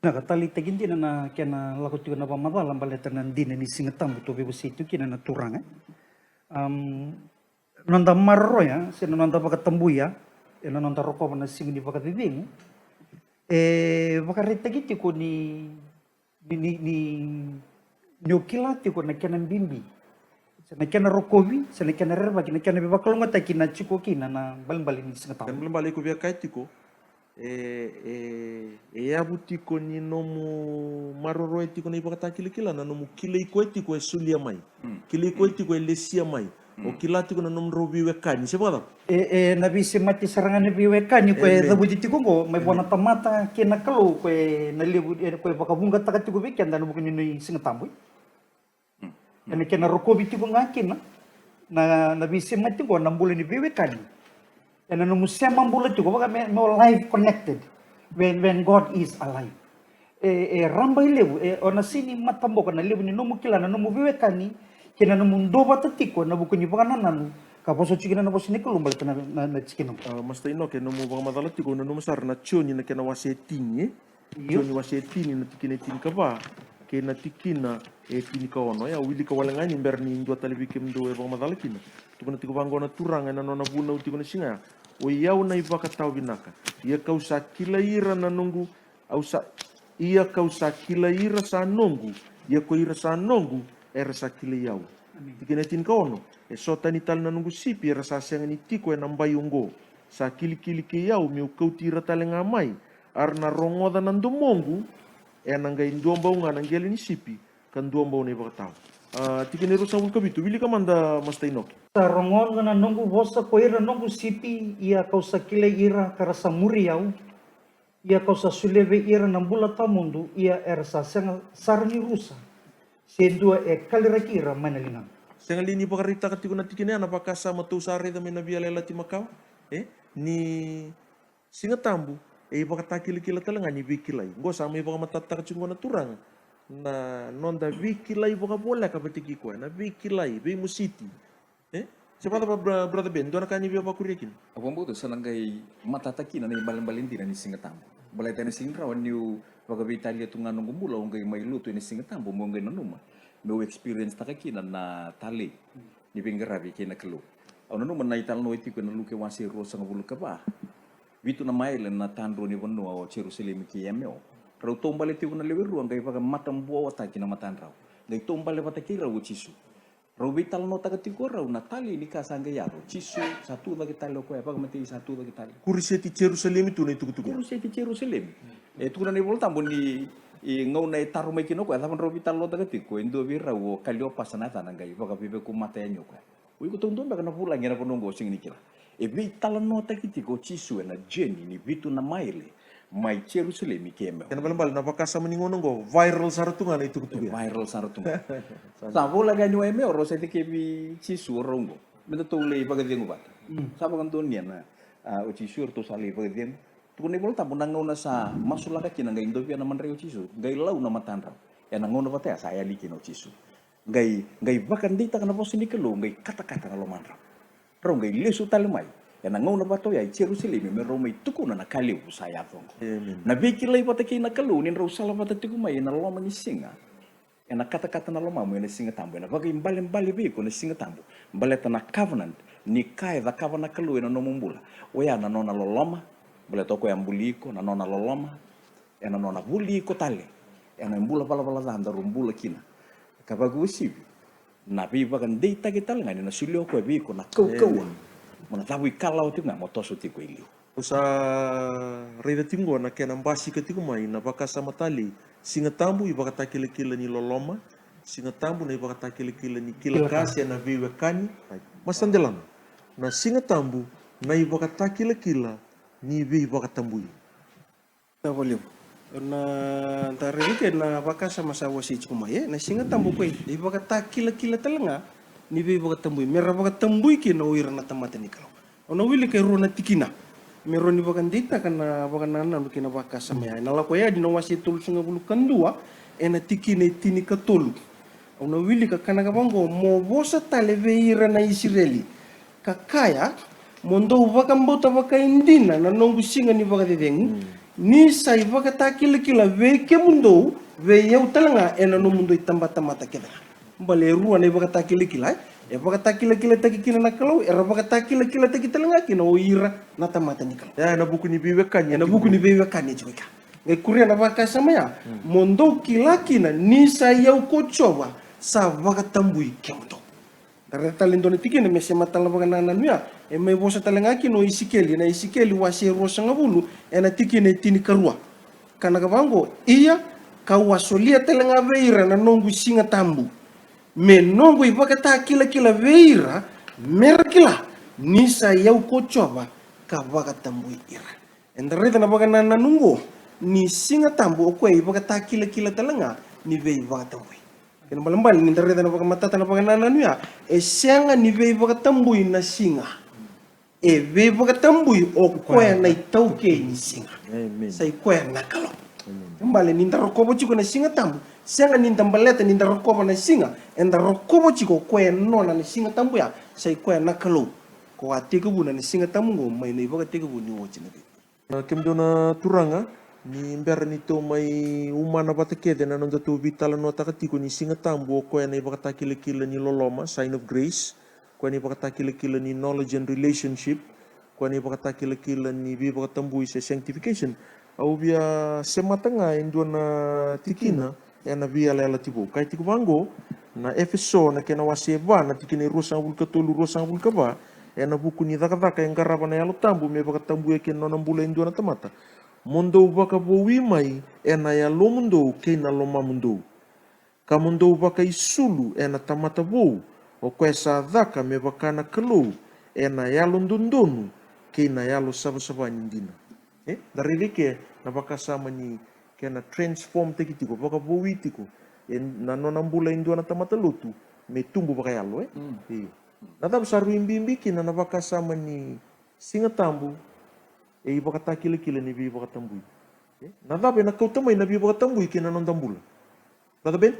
Na ka taleitaki dina na kena lako tiko na vakamacala baleta na dina ni Siga Tabu tou veivosaki tiko kina na turaga. Am, noda maroroya se na noda vakatabuya ena noda rokova na siga ni vakacecegu, e vakaraitaki tiko ni ni, ni, ni, ni o kila tiko na kena bibi, se na kena rokovi, se na kena rerevaki, na kena veivakalougatataki na tiko kina na balebale ni Siga Tabu. Kena balebale iko via kaya tiko, e, e, e yavu tiko ni nomu maroroya tiko na ivakatakilakila na nomu kilai koya tiko e solia mai. Kilai koya tiko e lesia mai. O kila tiko na nomudrau veiwekani, se vakacava? E, e, na veisemati sara ga na veiwekani ko e cavuti tiko oqo mai vua na tamata kei na Kalou, ko e na levu, e, ko e vakavuqataka tiko vei keda na vuku ni nona iSiga Tabu. Ena kena rokovi tiko ga kina na, na veisemati oqo na bula ni veiwekani. Ena nomu sema bula tiko, vaka me, me o life connected when, when God is alive. E, e raba i levu, e, o na sega ni mataboko na levu ni nomu kila na nomu veiwekani kei na nomu duavata tiko ena vuku ni vakanananu ka vosa tiko kina na vosa ni Kalou baleta na, na, na tikina oqo. A, Master Inoke, nomu vakamacala tiko, nanuma sara na Joni na kena wase e tini, e? Io. Joni wase e tini na tikina e tinikava kei na tikina e tinikaono. E, au wilika wale ga yani bera ni dua tale vei kemudou e vakamacala kina. Tukuna tiko vaqo na Turaga ena nona vunau tiko na siga ya: Oi au na ivakatawa vinaka, ia kau sa kilai ira na noqu, au sa, ia kau sa kilai ira sa noqu, ia ko ira sa noqu era sa kilai au. Tikina e tinikaono: E so tani tale na noqu sipi era sa sega ni tiko ena bai oqo, sa kilikili kei au me'u kauti ira tale ga mai, a ra na rogoca na domoqu, ena qai duabau ga na qele ni sipi ka duabau na ivakatawa. A, tikina e ruasagavulu ka vitu, wilika mada Master Inoke. Sa rogoca na noqu vosa ko ira noqu sipi, ia kau sa kilai ira ka ra sa muri au, ia kau sa solia vei ira na bula tawamudu, ia era sa sega sara ni rusa se dua e kaliraki ira mai na ligana. Sega li ni vakaraitaka tiko na tikina ya na vakasama tou sa raica mai na Veiyalayalati Makawa, e? Ni Siga Tabu e ivakatakilakila tale ga ni veikilai. Oqo sa mai vakamatatataka tiko oqo na Turaga na noda veikilai vakavoleka vata kei koya, na veikilai veimositi. E? Se vakacava, bra-, Brother Ben, dua na ka ni via vakuria kina? Au vakabauta sa na qai matata kina na ibalebale dina ni Siga Tabu. Baleta ena sega ni rawa niu vakaveitalia tu ga noqu bula, au qai mai lotu ena Siga Tabu, meu qai nanuma me'u experience taka kina na talei ni veiqaravi kei na Kalou. Au nanuma na italanoa e tiko ena Luke wase ruasagavulu ka va. Vitu na maile na tadrua ni vanua o Jerusalemi kei Emeo. Rau taubale tiko na lewe rua, qai vakamatabua wataki na matadrau. Qai taubale vata kei rau o Jisu. Rau veitalanoataka tiko rau na talei ni ka sa qai yaco. Jisu sa tu cake tale o koya, vakamatei sa tu cake tale. Kuruseti Jerusalemi tu na itukutuku. Kuruseti Jerusalemi. E tukuna na iVola Tabu ni, e, gauna e taro mai kina o koya, cava drau veitalanoataka tiko, e dua vei rau o Kaliopasa na yacana, qai vakaveivaku mata yani o koya. O iko taudua beka na vulagi ena vanua oqo o sega ni kila. E veitalanoataki tiko o Jisu ena journey ni vitu na maile mai Jerusalemi ki Emeo. Kena balebale na vakasama ni gauna oqo, viral sara tu ga na itukutuku ya. Viral sara tu ga. Sa vulagi yani o Emeo, rau sa tekivi Jisu o rau oqo. Meda tou lai vakacegu vata. Sa vakadonuya na, a, o Jisu, eratou sa lai vakacegu. Tukuna na iVola Tabu na gauna sa masulaka kina qai dovia na madrai o Jisu, qai lau na matadrau. Ena gauna vata ya sa yali kina o Jisu. Qai, qai vakadeitaka na vosa ni Kalou, qai katakata na lomadrau. Rau qai lesu tale mai ena gauna vata oya i Jerusalemi me rau mai tukuna na ka levu sa yaco oqo. Amen. Na veikilai vata kei na Kalou ni drau sala vata tiko mai ena loma ni siga. Ena katakata na lomamu ena Siga Tabu, ena vakaibalebale vei iko na Siga Tabu. Baleta na covenant ni ka e cakava na Kalou ena nomu bula. Oya na nona loloma, baleta o koya buli iko, na nona loloma, ena nona vuli iko tale ena bula valavala ca daru bula kina. Ka vakauasivi na veivakadeitaki tale ga ni na solia o koya vei iko na kaukauwa. Amen. Mo na cavuikalawa tiko ga mo toso tiko i liu. Au sa raica tiko oqo na kena basika tiko mai na vakasama talei. Siga Tabu, ivakatakilakila ni loloma. Siga Tabu, na ivakatakilakila ni kila ka se na veiwekani. Master Delano, na Siga Tabu, na ivakatakilakila ni veivakatabui. Sa vakalevu. Na, da raica kina na vakasama sa wasei tiko mai, e? Na Siga Tabu ko e ivakatakilakila tale ga ni veivakatabui. Me ra vakatabui kina o ira na tamata ni Kalou. Au na wilika e rua na tikina me rawa ni vakadeitaka na vakanananu kei na vakasama ya. Ena Lako Yani na wase tolusagavulu ka dua, ena tikina e tinikatolu. Au na wilika, ka na ka vaqo: Mo vosa tale vei ira na Isireli, ka kaya, mo dou vakabauta vakaidina na noqu siga ni vakacecegu, Ni sa ivakatakilakila vei kemudou, vei au tale ga, ena nomudou itabatamata kece ga. Bale e rua na ivakatakilakila, e? E vakatakilakilataki kina na Kalou, era vakatakilakilataki tale ga kina o ira na tamata ni Kalou. Ya, ena vuku ni veiwekani. Ena vuku ni veiwekani e tiko i kea. Qai kuria na vakasama ya, mo dou kila kina ni sa i au ko Jiova sa vakatabui kemudou. Da raica tale e dua na tikina me sema tale na vakanananu ya, e mai vosa tale ga kina o Isikeli, na Isikeli wase e ruasagavulu, ena tikina e tinikarua. Ka na ka vaqo, ia, ka'u a solia tale ga vei ira na noqu siga tabu, me noqu ivakatakilakila vei ira, me ra kila ni sa i au ko Jiova ka vakatabui ira. Eda raica na vakanananu oqo, ni siga tabu o koya ivakatakilakila tale ga ni veivakatabui. Kena balebale ni da raica na vakamatata na vakanananu ya, e sega ni veivakatabui na siga. E veivakatabui o koya na itaukei ni siga. Amen. Sa i koya na Kalou. Amen. Bale ni da rokova tiko na siga tabu, sega ni da baleta ni da rokova na siga, eda rokova tiko o koya e nona na siga tabu ya, sa i koya na Kalou. Ko a tekivuna na siga tabu oqo mai na ivakatekivu ni oti na veivuke. A, kemudou na turaga, ni bera ni tou mai umana vata kece na nodatou veitalanoataka tiko ni siga tabu o koya na ivakatakilakila ni loloma, sign of grace, koya na ivakatakilakila ni knowledge and relationship, koya na ivakatakilakila ni veivakatabui se sanctification. Au via semata ga e dua na tikina ena Veiyalayalati Vou. Kaya tiko vaqo, na Efeso na kena wase va, na tikina e ruasagavulu ka tolu, ruasagavulu ka va, ena vuku ni cakacaka e qarava na Yalo Tabu me vakatabuya kina na nona bula e dua na tamata. Mo dou vakavoui mai ena yalomudou kei na lomamudou, ka mo dou vakaisulu ena tamata vou, o koya sa caka me vaka na Kalou ena yalododonu kei na yalo savasava ni dina. E, da raica i ke na vakasama ni kena transform taki tiko, vakavoui tiko, e, na nona bula e dua na tamata lotu me tubu vakayalo, e? Mm. Io. Na cava sa rui bibi kina na vakasama ni siga tabu, e ivakatakilakila ni veivakatabui? E, na cava ena kauta mai na veivakatabui kei na noda bula? Brother Ben?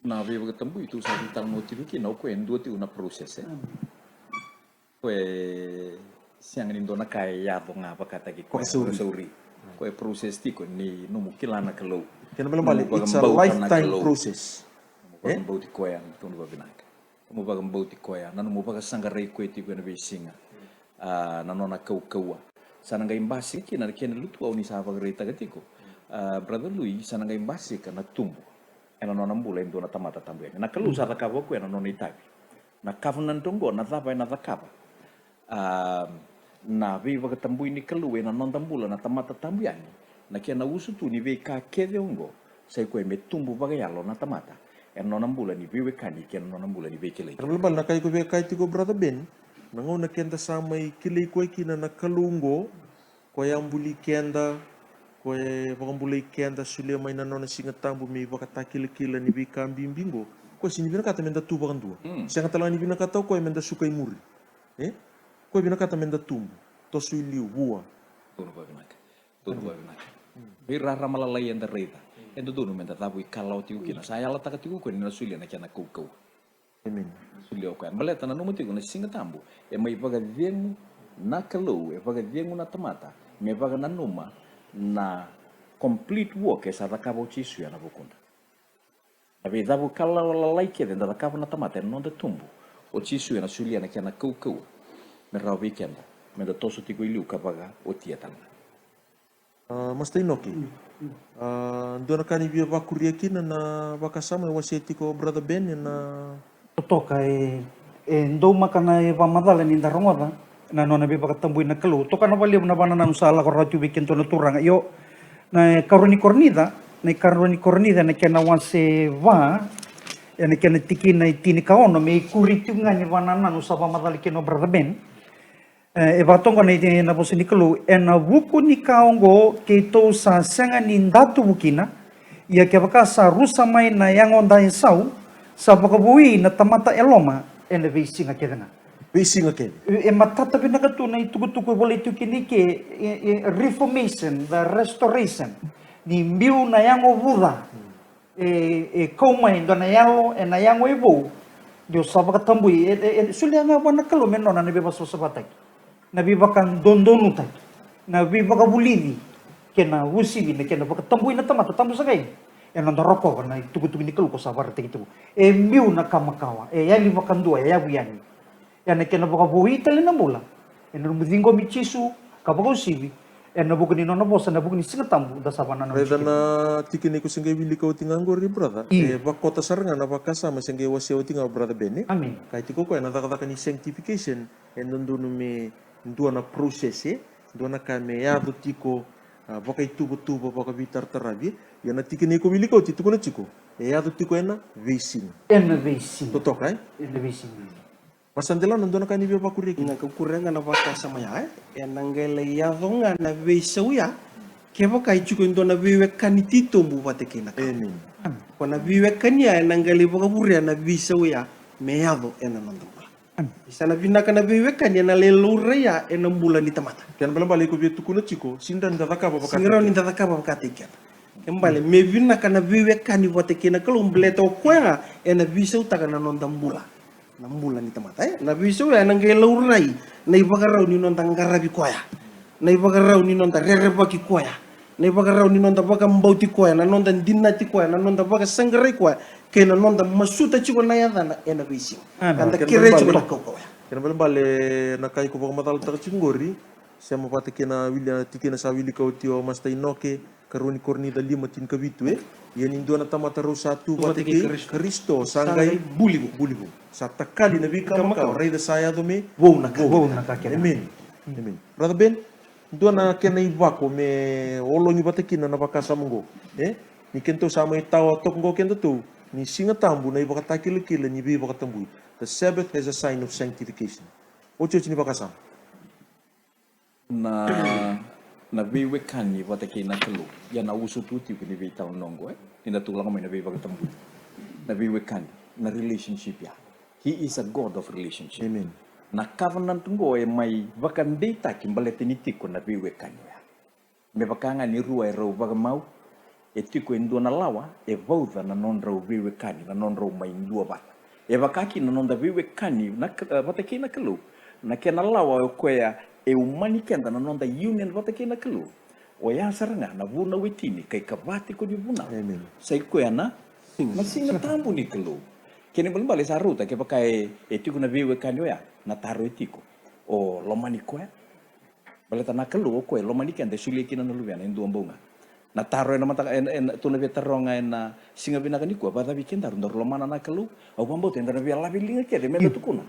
Na veivakatabui tou sa veitalanoa tiko kina, o koya e dua tiko na process, e? Ko e sega ni dua na ka e yaco ga vakataki koya. Vakasauri. Vakasauri. Ko e process tiko ni nomu kila na Kalou. Kena balebale, it's a lifetime process. Nomu vakabauta na Kalou. Nomu vakabauti koya, na nomu vavinaka. Nomu vakabauti koya, na nomu vakasaqarai koya tiko ena veisiga. A, na nona kaukauwa. Sa na qai basika kina na kena lutu au ni sa vakaraitaka tiko. A, Brother Lui, sa na qai basika na tubu ena nona bula e dua na tamata tabu yani. Na Kalou sa cakava o koya na nona itavi. Na covenant oqo, na cava ena cakava? A, na veivakatabui ni Kalou ena noda bula na tamata tabu yani. Na kena usutu ni veika kece oqo, sa i koya me tubu vakayalo na tamata ena nona bula ni veiwekani kei na nona bula ni veikilai. Balebale na ka iko via kaya tiko, Brother Ben, na gauna keda sa mai kilai koya kina na Kalou oqo, ko e a buli keda, ko e vakabulai keda, solia mai na nona siga tabu me ivakatakilakila ni veika bibi oqo. Ko e sega ni vinakata meda tu vakadua. Mm. Sega tale ga ni vinakata o koya meda suka i muri. E? Ko e vinakata meda tubu, toso i liu, vua. Dodonu vakavinaka. Dodonu vakavinaka. Mm. Veirarama lalai eda raica. E dodonu meda cavuikalawa tiko kina. Sa yalataka tiko o koya ni na solia na kena kaukauwa. Amen. Solia o koya. Baleta nanuma tiko na siga tabu, e mai vakacegu na Kalou, e vakacegu na tamata me vakananuma na complete work e sa cakava o Jisu ena vukuda. Na veicavuikalawa lalai kece eda cakava na tamata ena noda tubu, o Jisu ena solia na kena kaukauwa me rawa vei keda meda toso tiko i liu ka vakaotia tale ga. A, Master Inoki. Mm, mm. A, dua na ka ni via vakuria kina na vakasama e wasea tiko o Brother Ben ena totoka e, e daumaka na ivakamacala ni da rogoca na nona veivakatabui na Kalou. Toka na vakalevu na vakanananu sa lako rawa tu vei kedatou na turaga. Io, na ikarua ni Korinica, na ikarua ni Korinica, na kena wase va, ena kena tikina e tinikaono, me ikuri tiko ga ni vakanananu sa vakamacala kina o Brother Ben. E, e vakatoka na, na vosa ni Kalou, ena vuku ni ka oqo keitou sa sega ni datuvu kina, ia kevaka sa rusa mai na yagoda e sau, sa vakavoui na tamata e loma ena veisiga kece ga. Veisiga kece. E, e matata vinaka tu na itukutuku e volai tu kina i ke, e, e, reformation, the restoration. Ni biu na yago vuca. E, e kau mai dua na yalo ena yago e vou. Dou sa vakatabui, e, e, e solia ga vua na Kalou me nona na veivakasavasavataki, na veivakadodonutaki. Na veivakavulici kei na uasivi na kena vakatabui na tamata tabu saka, e na noda rokova na itukutuku ni Kalou ko sa vakaraitaki tiko. E biu na ka makawa, e yali vakadua, e yavu yani. E na kena vakavoui tale na bula e na nomu ciqomi Jisu ka vakauasivi e na vuku ni nona vosa, na vuku ni Siga Tabu da sa vananau. Raica na tikina iko se qai wilika oti ga qori, brother. E vakota sara ga na vakasama se qai wasea oti ga, brother Ben. Amen. Ka e tiko koya na cakacaka ni sanctification, e dodonu me dua na process, e dua na ka me yaco tiko, a, vakaituvatuva, vakaveitarataravi. Ia na tikina iko wilika oti tukuna tiko e yaco tiko e na veisiga. E na veisiga. Totoka, e? E na veisiga. Vasa Delana, dua na ka ni via vakuria kina. Na ka kuria ga na vakasama ya, e na qai lai yaco ga na veisau ya kevaka e tiko e dua na veiwekani titobu vata kei na Kalou. Amen. Ko na veiwekani ya e na qai lai vakavuria na veisau ya me yaco e na noda bula. Sa na vinaka na veiwekani e na lai laurai ya e na bula ni tamata. Kena balebale iko via tukuna tiko, sega ni da cakava vaka, sega ni da cakava vakataki keda. Kena bale me vinaka na veiwekani vata kei na Kalou, baleta o koya ga e na veisautaka na noda bula, na bula ni tamata, e na veisau ya e na qai laurai na ivakarau ni noda qaravi koya, na ivakarau ni noda rerevaki koya, na ivakarau ni noda vakabauti koya, na noda dinati koya, na noda vakasaqarai koya, kei na noda masuta tiko na yacana e na veisiga. Amen. Ka da kerei tiko na kaukauwa ya. Kena balebale na ka iko vakamacalataka tiko qori, sema vata kei na wili, na tikina sa wilika oti o Masta Inoke, karua ni Korinica lima tinikavitu, e? Ia ni dua na tamata rau sa tu vata kei Karisito, sa qai buli vou. Sa takali na veika makawa, raica sa yaco me vou na ka. Vou na ka kece. Amen. Amen. Brother Ben, dua na kena ivako me ologi vata kina na vakasama oqo, e? Ni kedatou sa mai tawa toka oqo kedatou ni Siga Tabu na ivakatakilakila ni veivakatabui. The Sabbath as a sign of sanctification. Otioti ni vakasama. Na, na veiwekani vata kei na Kalou. Ia na usutu tiko ni veitalanoa oqo, e? Ni da tu lako mai na veivakatabui. Na veiwekani, na relationship ya. He is a God of relationship. Amen. Na covenant oqo e mai vakadeitaki baleta ni tiko na veiwekani oya. Me vaka ga ni rua e rau vakamau, e tiko e dua na lawa e vauca na nodrau veiwekani, na nodrau mai duavata. E vaka kina na noda veiwekani na Ka-, e, vata kei na Kalou. Na kena lawa o koya e umani keda na noda union vata kei na Kalou. Oya sara ga na vunau e tini, ka ikava tiko ni vunau. Amen. Sa i koya na, na Siga Tabu ni Kalou. Kena ibalebale sa rauta kevaka e, e tiko na veiwekani oya, na taro e tiko. O lomani koya? Baleta na Kalou o koya e lomani keda, e solia kina na Luvena e dua bau ga. Na taro ena mataka, ena, ena, tou na via taroga ena siga vinaka nikua, vacava vei kedaru, daru lomana na Kalou? Au vakabauta eda na via lave liga kece meda tukuna,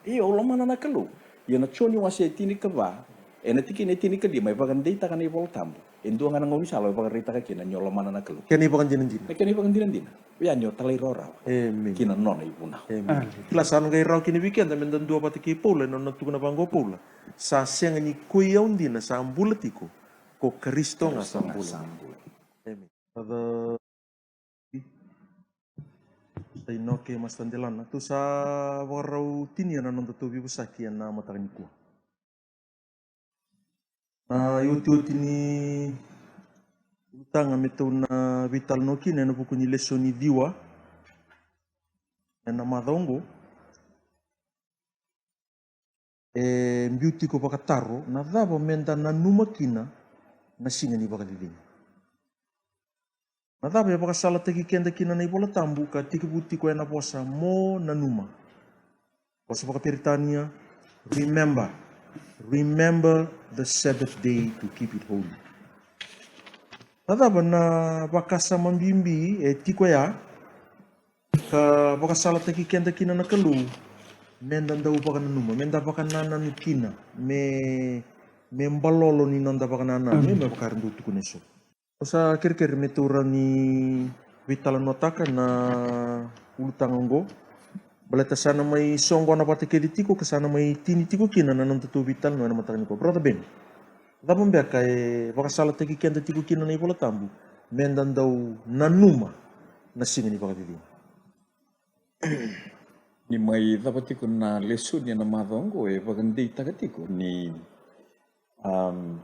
io, au lomana na Kalou. Ia na Joni wase e tinikava, ena tikina e tinikalima, e vakadeitaka na iVola Tabu. E dua ga na gaunisala e vakaraitaka kina ni o lomana na Kalou. Kena ivakadinadina. Na kena ivakadinadina. Oya ni o talairawarawa. Amen. Ki na nona ivunau. Amen. Kila sa na qai rawa kina vei keda meda dua vata kei Paula ena nona tukuna vaqo o Paula. Sa sega ni koi au dina sa bula tiko, ko Karisito ga sa bula. Amen. Brother Inoke, Masta Delana, tou sa vakarau tinia na nodatou veivosaki ena mataka nikua. Na iotioti ni ulutaga me tou na veitalanoa kina ena vuku ni lesoni ciwa ena macawa oqo. E biu tiko vakataro, na cava meda nanuma kina na siga ni vakacecegu? Na cava e vakasalataki keda kina na iVola Tabu ka tekivu tiko ena vosa mo nanuma? Vosa vakaperitania, remember. Remember the Sabbath day to keep it holy. Na cava na vakasama bibi e tiko ya ka vakasalataki keda kina na Kalou meda dau vakananuma, meda vakanananu kina, me, me balolo ni noda vakanananu, me vaka era dau tukuna eso? Au sa kerekere me tou rawa ni veitalanoataka na ulutaga oqo. Baleta sa na mai soqona vata kece tiko ka sa na mai tini tiko kina na nodatou veitalanoa ena mataka nikua. Brother Ben, cava beka e vakasalataki keda tiko kina na iVola Tabu meda dau nanuma na siga ni vakacecegu? Ni mai cava tiko na lesoni ena macawa oqo e vakadeitaka tiko ni, am,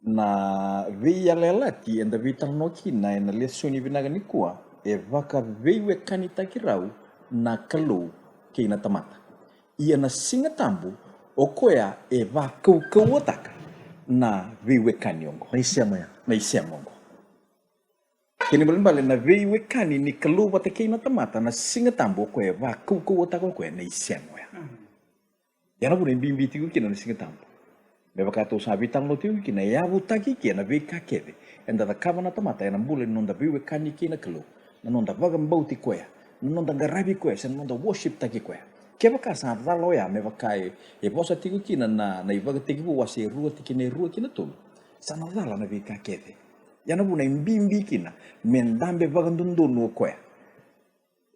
na veiyalayalati eda veitalanoa kina ena lesoni vinaka nikua e vakaveiwekanitaki rau na Kalou kei na tamata. Ia na Siga Tabu o koya e vakaukauwataka na veiwekani oqo. Na isema ya. Na isema oqo. Kena ibalebale na veiwekani ni Kalou vata kei na tamata na Siga Tabu o koya e vakaukauwataka o koya na isema oya. Ia na vuna e bibi tiko kina na Siga Tabu. Me vaka tou sa veitalanoa tiko kina, e yavutaki kina na veika kece eda cakava na tamata ena bula ni noda veiwekani kei na Kalou, na noda vakabauti koya, na noda qaravi koya, se na noda worship taki koya. Kevaka sa cala oya me vaka e, e vosa tiko kina na, na iVakatekivu wase e rua tikina e rua ki na tolu, sa na cala na veika kece. Ia na vuna e bibi kina me dabe vakadodonu o koya.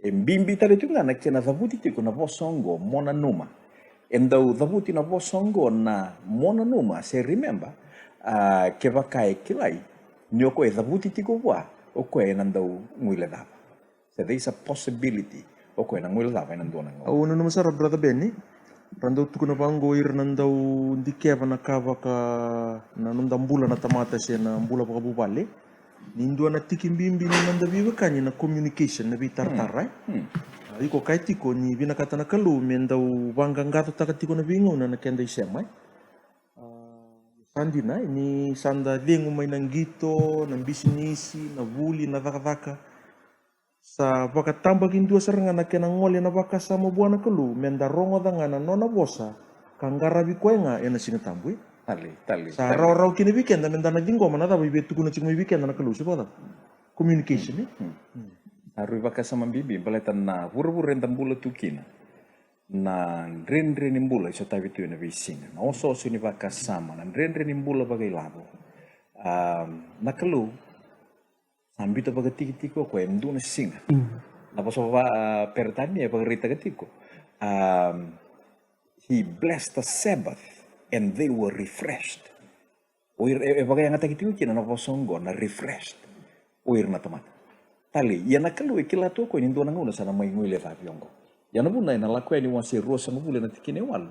E bibi tale tiko ga na kena cavuti tiko na vosa oqo mo nanuma. E dau cavuti na vosa oqo na mo nanuma se remember, a, kevaka e kilai ni o koya e cavuti tiko vua, o koya ena dau guilecava. Se there is a possibility o koya ena guilecava ena dua na gauna. Au nanuma sara, Brother Benny, ra dau tukuna vaqo ira na dau dikeva na ka vaka na noda bula na tamata se na bula vakavuvale. Ni dua na tiki bibi ni noda veiwekani na communication, na veitaratara, e? Hmm. A, iko kaya tiko ni vinakata na Kalou me dau vaqaqacotaka tiko na veigauna na keda isema, e? A, sa dina, e, ni sa da cegu mai na qito, na bisinisi, na vuli, na cakacaka. Sa vakatabakidua sara ga na kena gole na vakasama vua na Kalou, me da rogoca ga na nona vosa, ka qaravi koya ga ena Siga Tabu, e? Tale, tale, sa tale. Rawarawa kina vei keda me da na ciqoma na cava e via tukuna tiko mai vei keda na Kalou, se vakacava? Communication, e? Hmm. Hmm. A rui vakasama bibi, baleta na vuravura eda bula tu kina, na dredre ni bula e sotavi tu ena veisiga, na osooso ni vakasama, na dredre ni bula vakailavo. A, na Kalou sa biuta vakatikitiki o koya e dua na siga. Mm. Na vosa va, a, Peritania e vakaraitaka tiko, um, he blessed the Sabbath and they were refreshed. O ira, e, e vakayagataki tiko kina na vosa oqo na refreshed. O ira na tamata. Tale, ia na Kalou e kila tu o koya ni dua na gauna sa na mai guilecavi oqo. Ia na vuna ena Lako Yani wase ruasagavulu ena tikina e walu.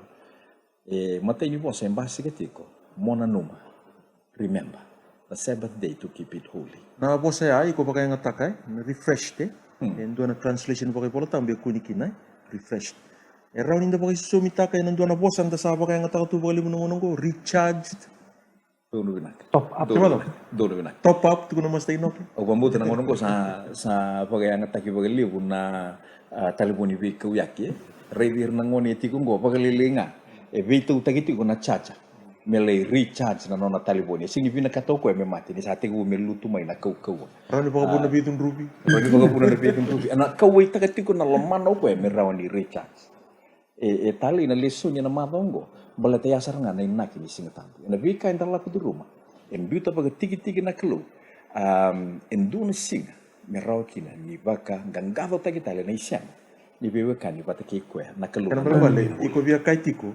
E, matai ni vosa e basika tiko, mo nanuma. Remember, the Sabbath day to keep it holy. Na vosa ya iko vakayagataka, e? Na refreshed, e? Hmm. E dua na translation vakaivolatabu e kune kina, e? Refreshed. E rawa ni da vakaisosomitaka ena dua na vosa da sa vakayagataka tu vakalevu na gauna oqo, recharged. Donu vinaka. Top up. Donu vinaka. Donu vinaka. Top up, tukuna Master Inoke. Au vakabauta na gauna oqo sa, sa vakayagataki vakalevu na, a, talevoni veikauyaki, e. Raici ira na gone e tiko oqo, vakalailai ga e veitautaki tiko na charger me lai recharge na nona talevoni. E sega ni vinakata o koya me mate ni sa tekivu me lutu mai na kaukauwa. Rawa ni vakavuna na veicudruvi. Rawa ni vakavuna na veicudruvi. Ena kauwaitaka tiko na lomana o koya me rawa ni recharge. E, e talei na lesoni ena macawa oqo, baleta ya sara ga na inaki ni Siga Tabu. Ena veika eda lako curuma, e biuta vakatikitiki na Kalou, am, e dua na siga me rawa kina ni vakaqaqacotaki tale na isema ni veiwekani vata kei koya na Kalou. Kena ibalebale, iko via kaya tiko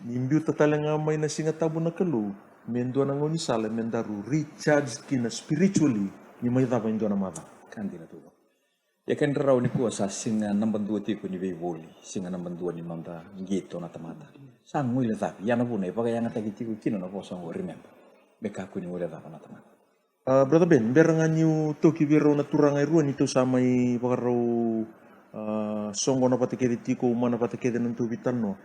ni biuta tale ga mai na Siga Tabu na Kalou me dua na gaunisala me daru recharge kina spiritually ni mai cava e dua na macawa. Ka dina tu. Ia kena rarawa nikua sa siga naba dua tiko ni veivoli, siga naba dua ni noda qito na tamata. Sa guilecavi, ia na vuna e vakayagataki tiko kina na vosa oqo, remember, me kakua ni guilecava na tamata. A, Brother Ben, bera ga niu toki vei rau na turaga e rua ni tou sa mai vakarau, a, soqona vata kece tiko, umana vata kece na nodatou veitalanoa.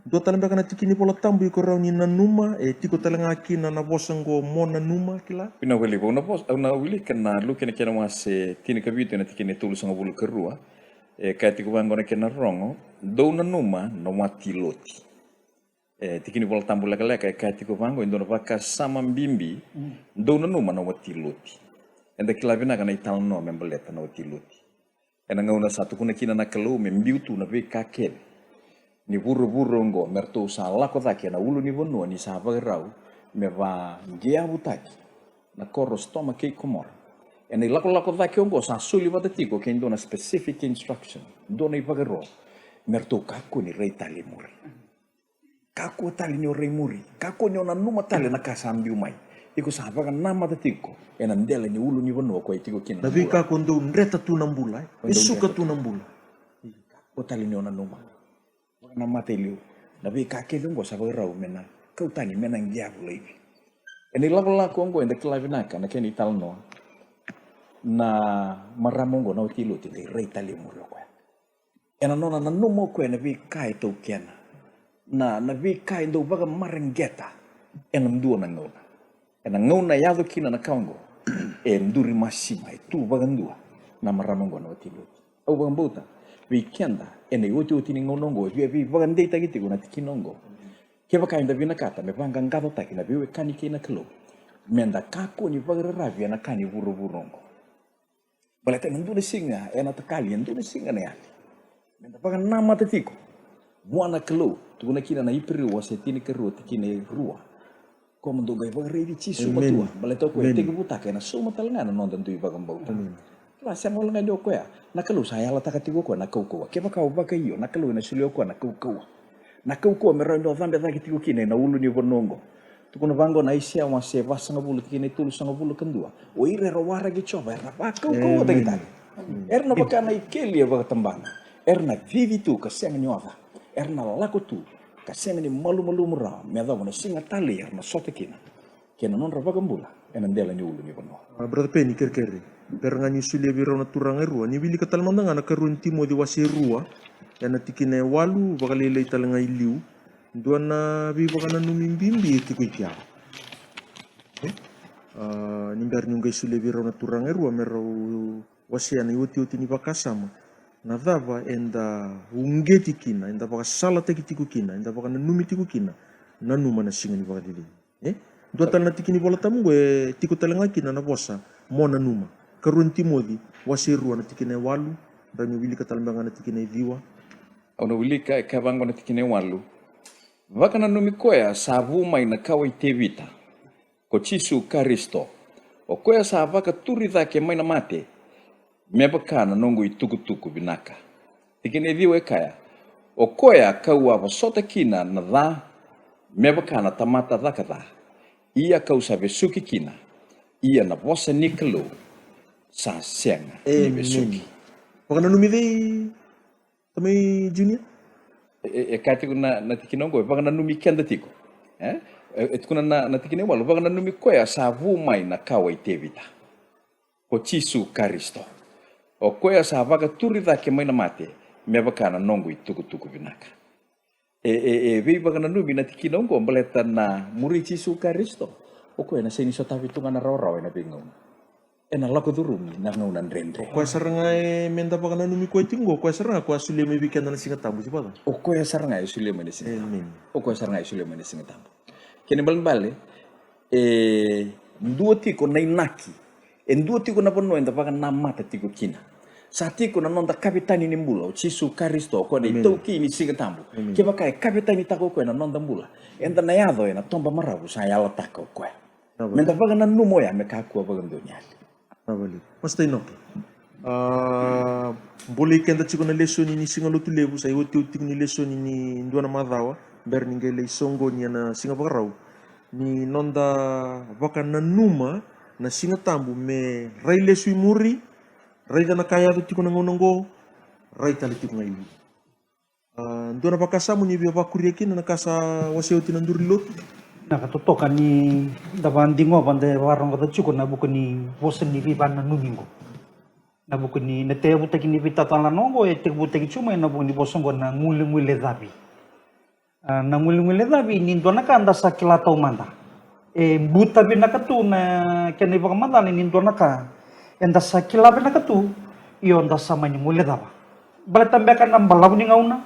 Dua tale beka na tiki ni Vola Tabu iko rawa ni nanuma, e tiko tale ga kina na vosa oqo mo nanuma, kila? Vinaka vakalevu, au na vosa, au na wilika na Luke na kena wase tinikavitu ena tikina e tolusagavulu ka rua. E kaya tiko vaqo na kena rogo, dou nanuma na wati Loti. E tiki ni Vola Tabu lekaleka e kaya tiko vaqo, e dua na vakasama bibi, mm, dou nanuma na wati Loti. Eda kila vinaka na italanoa me baleta na wati Loti. Ena gauna sa tukuna kina na Kalou me biu tu na veika kece ni vuravura oqo, me ratou sa lako cake ena ulunivanua ni sa vakarau me vaqeavutaki na koro Sotoma kei Komora. Ena ilakolako cake oqo sa soli vata tiko kei dua na specific instruction, dua na ivakaro, me ratou kakua ni rai tale i muri. Kakua tale ni o rai muri. Kakua ni o nanuma tale na ka sa biu mai. Iko sa vakanamata tiko ena dela ni ulunivanua ko e tiko kina. Na veika ko dau dreta tu na bula, e? Ko dau suka tu na bula. Kakua tale ni o nanuma. Vakanamata e liu. Na veika kece oqo sa vakarau me na kau tani, me na qeavu laivi. Ena ilakolako oqo eda kila vinaka na kena italanoa, na marama oqo na wati Loti qai rai tale i muri o koya. Ena nona nanuma o koya na veika e taukena, na, na veika e dau vakamareqeta, ena dua na gauna. Ena gauna e yaco kina na ka oqo, e duri masima, e tu vakadua na marama oqo na watioti. Au vakabauta vei keda ena iotioti ni gauna oqo, e via veivakadeitaki tiko na tikina oqo. Kevaka eda vinakata me vaqaqacotaki na veiwekani kei na Kalou, meda kakua ni vakararavi ena ka ni vuravura oqo. Baleta ena dua na siga ena takali, ena dua na siga na yali. Meda vakanamata tiko vua na Kalou. Tukuna kina na Iperiu wase tinikarua tikina e rua. Koya mo dou qai vakaraici Jisu matua, baleta o koya e tekivutaka ena sauma tale ga na noda dui vakabauta. Kila, sega wale ga ni o koya, na Kalou sa yalataka tiko o koya na kaukauwa. Kevaka o vakaio, na Kalou ena solia o koya na kaukauwa. Na kaukauwa me rawa ni o cabe cake tiko kina ena ulunivanua oqo. Tukuna vaqo na Aisea wase vasagavulu tikina e tolusagavulu ka dua: O ira era waraki Jiova era na vakaukauwataki tale. Era na vaka na ikeli e vakatabana. Era na cici tu ka sega ni oca. Era na lako tu ka sega ni malumalumu rawa me yacova na siga talei era na sota kina kei na nodra vakabula ena dela ni ulunivanua. A, Brother Peni, kerekere, bera ga ni solia vei rau na turaga e rua, ni wilika tale mada ga na karua ni Timoci wase e rua, ena tikina e walu vakalailai tale ga i liu. Dua na veivakananumi bibi e tiko i kea. E? A, ni bera niu qai solia vei rau na turaga e rua me rau wasea na iotioti ni vakasama. Na cava eda uqeti kina, eda vakasalataki tiko kina, eda vakananumi tiko kina, nanuma na siga ni vakacecegu. E? Dua tale na tiki ni Vola Tabu oqo e tiko tale ga kina na vosa mo nanuma. Karua ni Timoci wase e rua na tikina e walu, rau ni wilika tale beka ga na tikina e ciwa. Au na wilika, e kaya vaqo na tikina e walu: Vakananumi koya sa vu mai na kawa i Tevita, ko Jisu Karisito, o koya sa vakaturi cake mai na mate, me vaka na noqu itukutuku vinaka. Tikina e ciwa e kaya: O koya ka'u a vosota kina na ca, me vaka na tamata caka ca, ia ka'u sa vesuki kina, ia na vosa ni Kalou sa sega ni vesuki. Vakananumi cei, Tamai Junior? E, e, e kaya tiko na, na tikina oqo, e vakananumi keda tiko. E? E, e tukuna na, na tikina e walu: Vakananumi koya sa vu mai na kawa i Tevita, ko Jisu Karisito, o koya sa vakaturi cake mai na mate, me vaka na noqu itukutuku vinaka. E, e, e veivakananumi na tikina oqo baleta na muri Jisu Karisito, o koya ena sega ni sotavi tu ga na rawarawa ena veigauna. Ena lako curumi na gauna dredre. O koya sara ga e meda vakananumi koya tiko oqo, o koya sara ga koya a solia mai vei keda na Siga Tabu, se vacava? O koya sara ga e solia mai na Siga Tabu. O koya sara ga e solia mai na Siga Tabu. Kena ibalebale, e dua tiko na inaki, e dua tiko na vanua eda vakanamata tiko kina. Sa tiko na noda kavetani ni bula, o Jisu Karisito, o koya na itaukei ni Siga Tabu. Kevaka e kavetanitaka o koya na noda bula, eda na yaco ena toba maravu sa yalataka o koya. Meda vakananuma oya me kakua vakadua ni yali. Master Inoke. A, bolei keda tiko na lesoni ni Siga Lotu Levu, sa iotioti tiko ni lesoni ni dua na macawa, bera ni qai lai soqoni ena Siga Vakarau. Ni noda vakananuma na Siga Tabu me rai lesu i muri, raica na ka e yaco tiko na gauna oqo, rai tale tiko ga i liu. A, dua na vakasama ni via vakuria kina na ka sa wasea oti na duru ni lotu? Na ka totoka ni da vakadigova, da vakarogoca tiko na vuku ni vosa ni veivakananumi oqo. Na vuku ni na tekivutaki ni veitatalanoa oqo, e tekivutaki tiko mai na vuku ni vosa oqo na guileguilecavi. A, na guileguilecavi ni dua na ka da sa kila taumada. E buta vinaka tu na kena ivakamacala ni dua na ka eda sa kila vinaka tu, io da sa mani guilecava. Baleta beka na balavu ni gauna,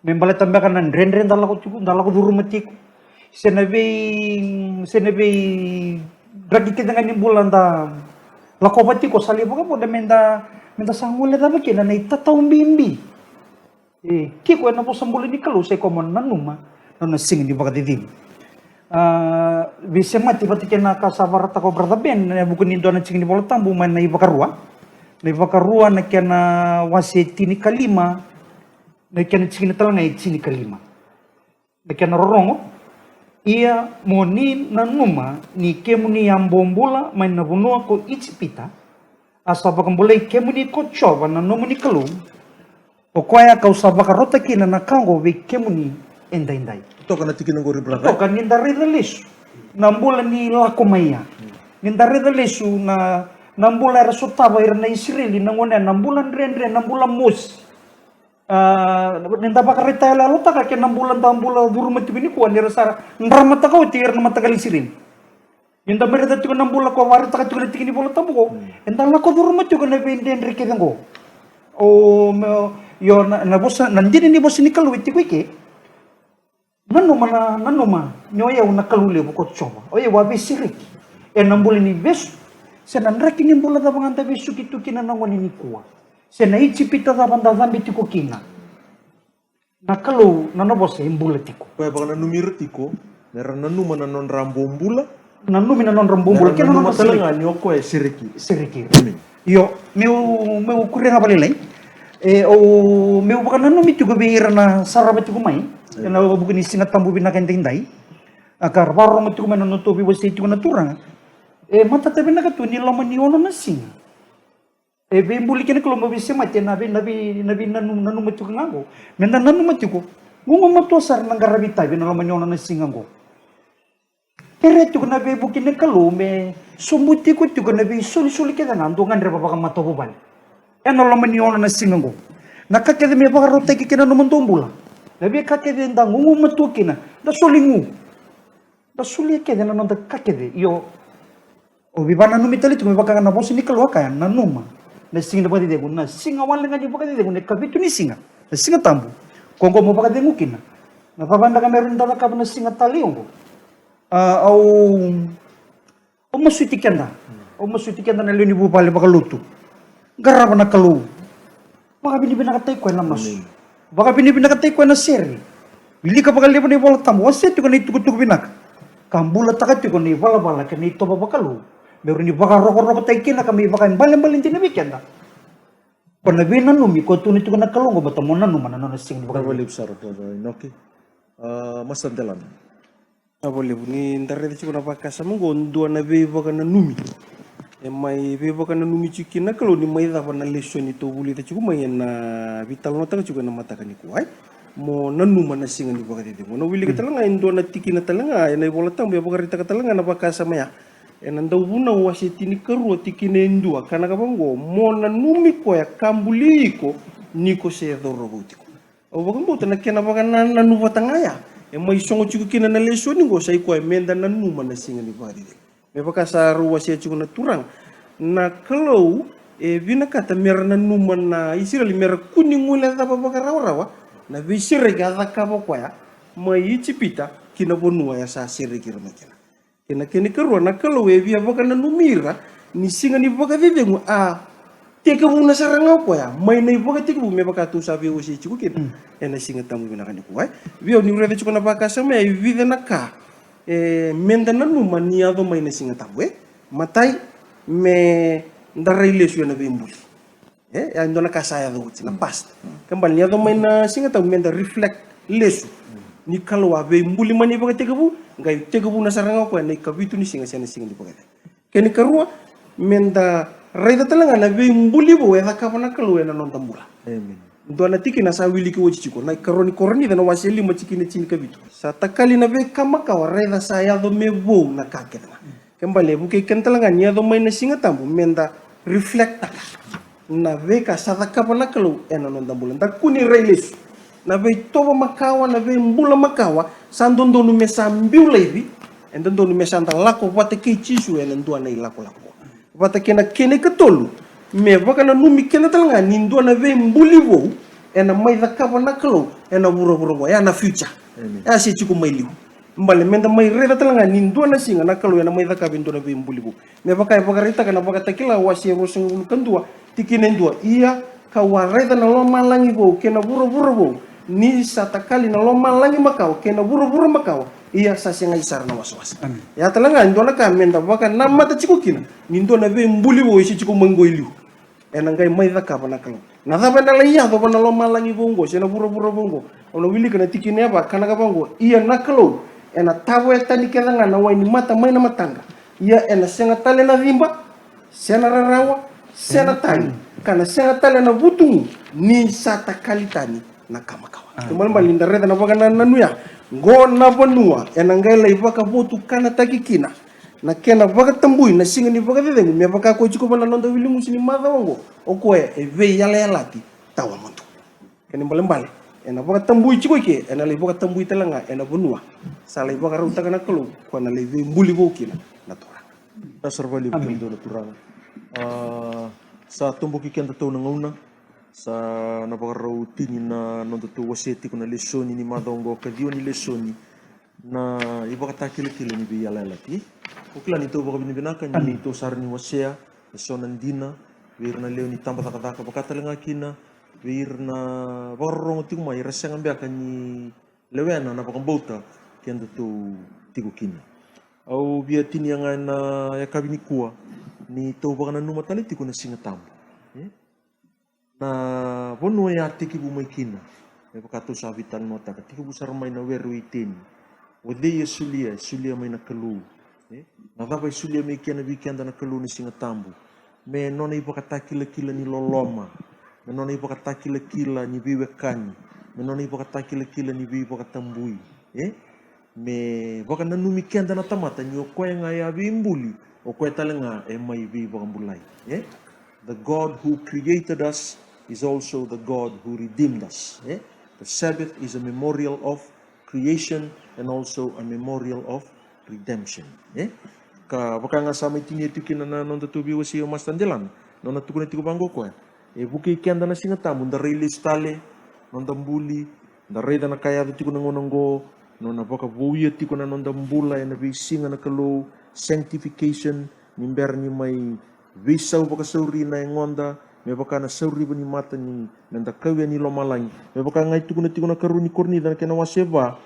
me baleta beka na dredre da lako tiko, da lako curuma tiko, se na vei, se na veidraki kece ga ni bula da lakova tiko, sa lai vakavoda me da, me da sa guilecava kina na itatau bibi. E tiko ena vosa bula ni Kalou, sa i koya mo nanuma na nona siga ni vakacecegu. A, veisemati vata kei na ka sa vakaraitaka o Brother Ben ena vuku ni dua na tiki ni Vola Tabu mai na iVakarua. Na iVakarua na kena wase tinikalima, na kena tikina tale ga e tinikalima. Na kena rorogo: Ia mo ni nanuma ni kemuni a bobula mai na vanua ko Ijipita, a sa vakabulai kemuni ko Jiova na nomuni Kalou, o koya ka'u sa vakarota kina na ka oqo vei kemuni edaidai. Toka na tikina oqori, brother. Toka ni da raica lesu na bula ni lako mai ya. Ni da raica lesu na, na bula era sotava ira na Isireli na gauna ya, na bula dredre, na bula mosi. A, ni da vakaraitayaloyalotaka kei na bula da bula curuma tiko nikua, ni ra sa dramataka oti ira na mataqali Isireli. Ni da mai raica tiko na bula ko vakaraitaka tiko na tiki ni Vola Tabu qo. Eda lako curuma tiko na veidredre kece qo. O, me, io, na, na vosa, na dina ni vosa ni Kalou e tiko i ke. Nanuma, na, nanuma ni o yau na Kalou levu ko Jiova. O yau a veisereki ena bula ni vesu, se na draki ni bula cava ga da vesuki tu kina na gone nikua, se na Ijipita cava da cabe tiko kina. Na Kalou, na nona vosa e bula tiko. Koya e vakananumi ira tiko me ra nanuma na nodra bobula. Nanumi na nodra bobula, kei na nodra sereki. Ni o koya e sereki. Sereki. Amen. Io, meu, meu kuria ga vakalailai. E, au, meu vakananumi tiko vei ira na sarava tiko mai ena vuku ni Siga Tabu vinaka edaidai. A ka ra vakarorogo tiko mai na nodatou veiwasei tiko na Turaga. E matata vinaka tu ni loma ni ono na siga e veibuli kina na Kalou me veisemati ena vei, na vei, na vei nanu, nanuma tiko ga qo. Meda nanuma tiko, gugumatua sara na qaravi tavi ena loma ni ono na siga qo. Kerea tiko na veivuke ni Kalou me sobu tiko tiko na veisolisoli kece ga dou gadreva vakamatavuvale ena loma ni ono na siga qo. Na ka kece me vakarautaki kina na nomudou bula. Na veika kece da gugumatua kina, da soli gu. Da solia kece na noda ka kece. Io, au veivakananumi tale tiko me vaka ga na vosa ni Kalou a kaya, nanuma na siga ni vakacecegu, na siga wale ga ni vakacecegu, na ikavitu ni siga, na Siga Tabu. Ko qo mo vakacegu kina. Na cava beka me rawa ni da cakava na siga talei oqo? A, au, au masuti keda. Au masuti keda na lewe ni vuvale vakalotu. Qarava na Kalou. Vakavinavinakataki koya na masu. Amen. Vakavinavinakataki koya na sere. Wilika vakalevu na iVola Tabu. Wasea tiko na itukutuku vinaka. Ka bulataka tiko na ivalavala kei na itovo vakalou. Me rawa ni vakarokorokotaki kina ka me ivakaibalebale dina vei keda. Ko na veinanumi ko tukuna tiko na Kalou qo, baleta mo nanuma na nona siga ni vakalevu. Vakalevu sara, brother Inoki. A, Master Delano. A, vakalevu, ni da raica tiko na vakasama qo, dua na veivakananumi e mai veivakananumi tiko kina na Kalou ni mai cava na lesoni tou vulica tiko mai ena veitalanoataka tiko ena mataka nikua, e? Mo nanuma na siga ni vakacecegu. Na wilika tale ga e dua na tikina tale ga ena iVola Tabu e vakaraitaka tale ga na vakasama ya. Ena Dauvunau wase tinikarua tikina e dua, ka na ka vaqo, mo nanumi koya ka buli iko ni ko se cauravou tiko. Au vakabauta na kena vakanananu vata ga ya e mai sogo tiko kina na lesoni qo, sa i koya meda nanuma na siga ni vakacecegu. Me vaka sa rau wasea tiko na Turaga, na Kalou e vinakata mera nanuma na Isireli mera kua ni guilecava vakarawarawa na veisereki a cakava o koya mai Ijipita ki na vanua e sa sereki ira mai kina. Kei na kena ikarua, na Kalou e via vakananumi ira ni siga ni vakacecegu a tekivuna sara ga o koya mai na ivakatekivu, me vaka tou sa veiwasei tiko kina ena Siga Tabu vinaka nikua, e. Vei au, niu raica tiko na vakasama ya, e vica na ka e meda nanuma ni yaco mai na Siga Tabu, e. Matai, meda rai lesu ena veibuli. E, e a dua na ka sa yaco oti, na past. Kena ibalebale ni yaco mai na Siga Tabu, meda reflect lesu ni Kalou a veibuli mai na ivakatekivu, qai tekivuna sara ga o koya na ikavitu ni siga se na siga ni vakacecegu. Kena ikarua, meda raica tale ga na veibuli vou e cakava na Kalou ena noda bula. Amen. Dua na tikina sa wiliki oti tiko, na ikarua ni Korinica na wase lima tikina tinikavitu. Sa takali na veika makawa, raica sa yaco me vou na ka kece ga. Kena ibalebale, e vukei keda tale ga ni yaco mai na Siga Tabu, meda reflecttaka na veika sa cakava na Kalou ena noda bula. Da kua ni rai lesu. Na veitovo makawa, na veibula makawa sa dodonu me sa biu laivi, e dodonu me sa da lako vata kei Jisu ena dua na ilakolako vou. Vata kei na kena ikatolu, me vakananumi keda tale ga ni dua na veibuli vou ena mai cakava na Kalou ena vuravura qo, ya na future. Amen. Ya se tiko mai liu. Baleta meda mai raica tale ga ni dua na siga na Kalou ena mai cakava e dua na veibuli vou. Me vaka e vakaraitaka na Vakatakila wase ruasagavulu ka dua, tikina e dua: Ia kau a raica na lomalagi vou kei na vuravura vou, ni sa takali na lomalagi makawa kei na vuravura makawa, ia sa segai sara na wasawasa. Amen. Ya tale ga e dua na ka meda vakanamata tiko kina, ni dua na veibuli vou e se tiko mai qo e liu. Ena qai mai cakava na Kalou. Na cava ena lai yaco vua na lomalagi vou qo se na vuravura vou qo? Au na wilika na tikina e va, ka na ka vaqo: Ia na Kalou ena tavoya tani kece ga na wai ni mata mai na mataqa. Ia ena sega tale na ciba, se na rarawa, se na tagi, ka na sega tale na vutugu, ni sa takali tani na ka makawa. Kena ibalebale, ni da raica na vakanananu ya, qo na vanua ena qai lai vakavotukanataki kina na kena vakatabui na siga ni vakacecegu, me vaka ko tiko vua na noda wilimusu ni macawa oqo, o koya e veiyalayalati tawamudu. Kena ibalebale, ena vakatabui tiko i ke, ena lai vakatabui tale ga ena vanua sa lai vakarautaka na Kalou, koya na lai veibuli vou kina na Turaga. Vinaka sara vakalevu. Amen. Kemudou na turaga. A, sa toboki kedatou na gauna. Sa na vakarau tini na nodatou wase tiko na lesoni ni macawa oqo, ka ciwa ni lesoni na ivakatakilakila ni veiyalayalati. Au kila ni tou vakavinavinaka ni tou sa rawa ni wasea eso na dina vei ira na lewe ni tabacakacaka, vaka tale ga kina vei ira na vakarorogo tiko mai, era sega beka ni lewena na vakabauta kedatou tiko kina. Au via tinia ga ena yakavi nikua ni tou vakananuma tale tiko na Siga Tabu. E? Na vanua e a tekivu mai kina, me vaka tou sa veitalanoataka, tekivu sara mai na were o Iteni. O cei e solia? E solia mai na Kalou. E? Na cava e solia mai kina vei keda na Kalou na Siga Tabu? Me nona ivakatakilakila ni loloma, me nona ivakatakilakila ni veiwekani, me nona ivakatakilakila ni veivakatabui. E? Me vakananumi keda na tamata ni o koya ga e a veibuli, o koya tale ga e mai veivakabulai. E? The God who created us is also the God who redeemed us. E? The Sabbath is a memorial of creation and also a memorial of redemption. E? Ka vaka ga sa mai tinia tiko kina na nodatou veiwasei o Master Delana, nona tukuna tiko vaqo o koya. E vukei keda na Siga Tabu, da rai lesu tale noda buli, da raica na ka e yaco tiko na gauna oqo, nona vakavouya tiko na noda bula ena veisiga na Kalou, sanctification, ni bera ni mai veisau vakasauri na yagoda, me vaka na sauriva ni mata ni, me da kau yani lomalagi. Me vaka ga e tukuna tiko na karua ni Korinica na kena wase va,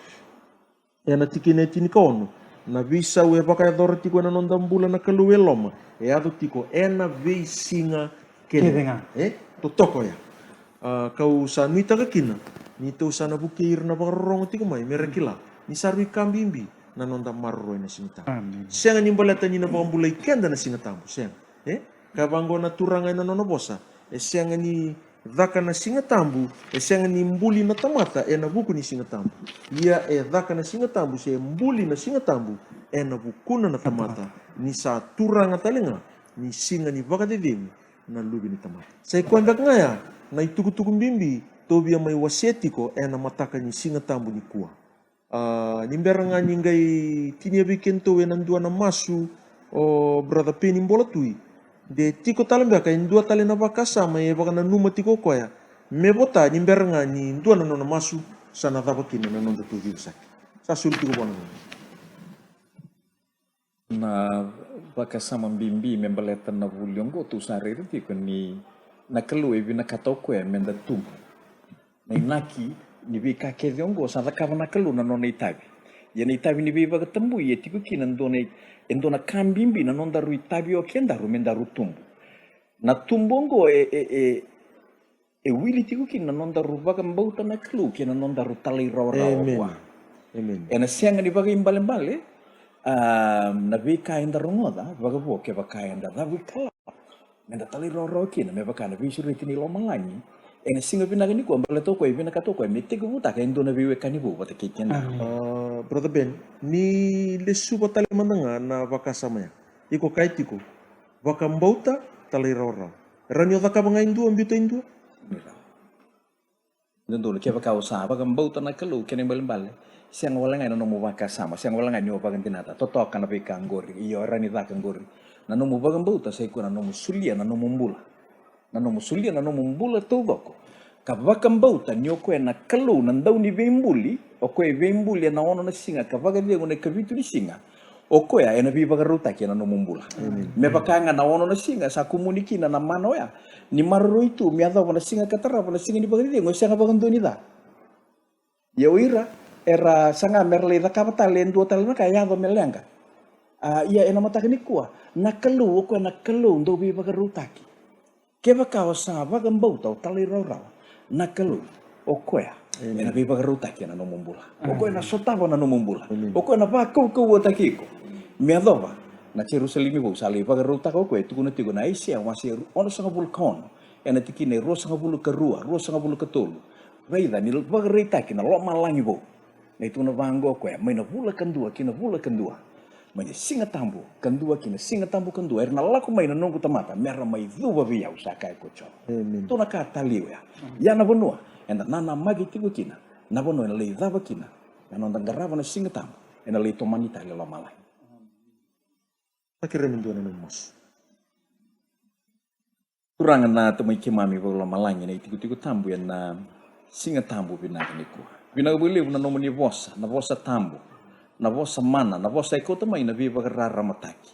ena tikina e tinikaono, na veisau e vakayacora tiko ena noda bula na Kalou e loma, e yaco tiko ena veisiga kece ga. E? Totoka oya. A, kau sa nuitaka kina ni tou sa na vukei ira na vakarorogo tiko mai me ra kila ni sa rui ka bibi na noda maroroi na Siga Tabu. Amen. Sega ni baleta ni na vakabulai keda na Siga Tabu, sega. E? Ka vaqo na Turaga ena nona vosa, e sega ni caka na Siga Tabu, e sega ni buli na tamata ena vuku ni Siga Tabu. Ia e caka na Siga Tabu se buli na Siga Tabu ena vukuna na tamata, ni sa turaga tale ga ni siga ni vakacecegu na Luve ni tamata. Sa i koya beka ga ya na itukutuku bibi tou via mai wasea tiko ena mataka ni Siga Tabu nikua. A, ni bera ga ni qai tinia vei kedatou ena dua na masu o Brother Peni Bolatui, de tiko tale beka e dua tale na vakasama e vakananuma tiko o koya me vota, ni bera ga ni dua na nona masu sa na cava kina na nodatou veivosaki. Sa soli tiko vua na gauna. Na vakasama bibi me baleta na vuli oqo, tou sa raica tiko ni na Kalou e vinakata o koya me da tubu. Na inaki ni veika kece oqo sa cakava na Kalou na nona itavi. Ia na itavi ni veivakatabui e tiko kina dua na, e dua na ka bibi na nodaru itavi o kedaru me daru tubu. Na tubu oqo e, e, e, e wili tiko kina na nodaru vakabauta na Kalou kei na nodaru talairawarawa vua. Amen. Ena sega ni vakaibalebale, a, na veika eda rogoca vakavo kevaka eda cavuikalawa me da talairawarawa kina me vaka na veisureti ni lomalagi ena siga vinaka nikua, baleta o koya e vinakata o koya me tekivutaka e dua na veiwekani vou vata kei keda. Amen. A, Brother Ben, ni lesuva tale mada ga na vakasama ya. Iko kaya tiko, vakabauta, talairawarawa. Rawa ni o cakava ga e dua, biuta e dua? Dodonu, kevaka o sa vakabauta na Kalou, kena ibalebale, sega wale ga ena nomu vakasama, sega wale ga ni o vakadinata, totoka na veika qori, io, e rawa ni caka qori. Na nomu vakabauta sa i koya na nomu solia na nomu bula. Na nomu solia na nomu bula taucoko ka vakabauta ni o koya na Kalou na dau ni veibuli, o koya e veibuli ena ono na siga ka vakacegu ena ikavitu ni siga. O koya ena veivakarautaki ena nomu bula. Amen. Me vaka ga na ono na siga sa kumuni kina na mana oya, ni maroroi tu me yacova na siga ka tarava na siga ni vakacegu, e sega vakadua ni ca. Ia o ira era saga me ra lai cakava tale e dua tale na ka e yaco me leqa. A, ia ena mataka nikua, na Kalou o koya na Kalou dau veivakarautaki. Kevaka o sa vakabauta, o talairawarawa, na Kalou o koya, amen, ena veivakarautaki ena nomu bula. O koya na sotava na nomu bula. Amen. O koya na vakaukauwataki iko me yacova na Jerusalemi vou sa lai vakarautaka o koya, e tukuna tiko na Aisea wase onosagavulu ka ono, ena tikina e ruasagavulu ka rua, ruasagavulu ka tolu. Raica, ni vakaraitaki na lomalagi vou. Na ituna vaqo o koya, mai na vula kadua ki na vula kadua, mai na siga tabu kadua ki na siga tabu kadua, era na lako mai na noqu tamata me ra mai cuva vei au, sa kaya ko Jiova. Amen. Tou na ka talei oya. Ia na vanua eda nanamaki tiko kina, na vanua ena lai cava kina na noda qarava na Siga Tabu, ena lai tomani tale lomalagi. Vakerei me dua na nomu masu. Turaga na Tamai keimami vakalomalagi, na itikotiko tabu ena Siga Tabu vinaka nikua. Vinaka vakalevu na nomuni vosa, na vosa tabu, na vosa mana, na vosa e kauta mai na veivakararamataki.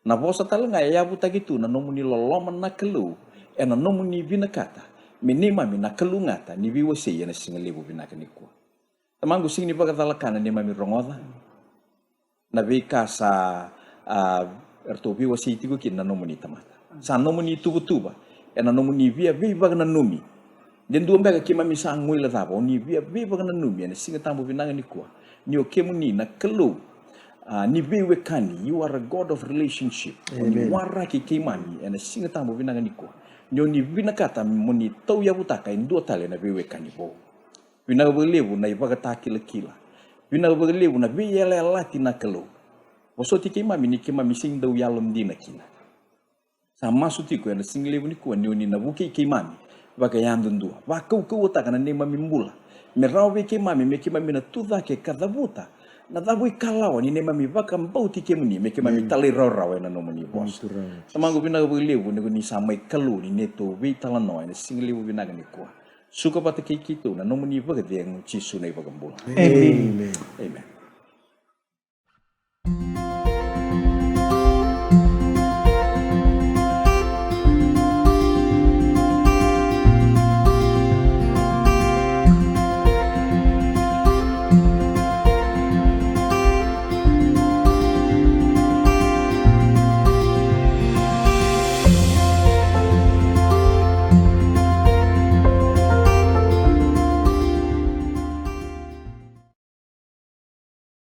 Na vosa tale ga e yavutaki tu na nomuni loloma na Kalou, ena nomuni vinakata me neimami na kalougata ni veiwasei ena siga levu vinaka nikua. Tamaqu, sega ni vakacalaka na neimami rogoca na veika sa, a, eratou veiwasei tiko kina na nomuni tamata. Sa nomuni tuvatuva ena nomuni via veivakananumi. De dua beka keimami sa guilecava, o ni via veivakananumi ena Siga Tabu vinaka nikua, ni o kemuni na Kalou, a, ni veiwekani. You are a God of relationship. O ni waraki keimami ena Siga Tabu vinaka nikua, ni o ni vinakata mo ni tauyavutaka e dua tale na veiwekani vou. Vinaka vakalevu na ivakatakilakila. Vinaka vakalevu na veiyalayalati na Kalou. Vosoti keimami ni keimami sega ni dau yalodina kina. Sa masu tiko ena siga levu nikua ni o ni na vukei keimami vakayadudua, vakaukauwataka na neimami bula, me rawa vei keimami me keimami na tucake ka cavuta na cava ikalawa ni neimami vakabauti kemuni, me keimami talairawarawa ena nomuni vosa. Tamaqu, vinaka vakalevu ni ko ni sa mai Kalou ni neitou veitalanoa ena siga levu vinaka nikua. Suka vata kei keitou na nomuni vakacegu, Jisu na iVakabula. Amen. Amen.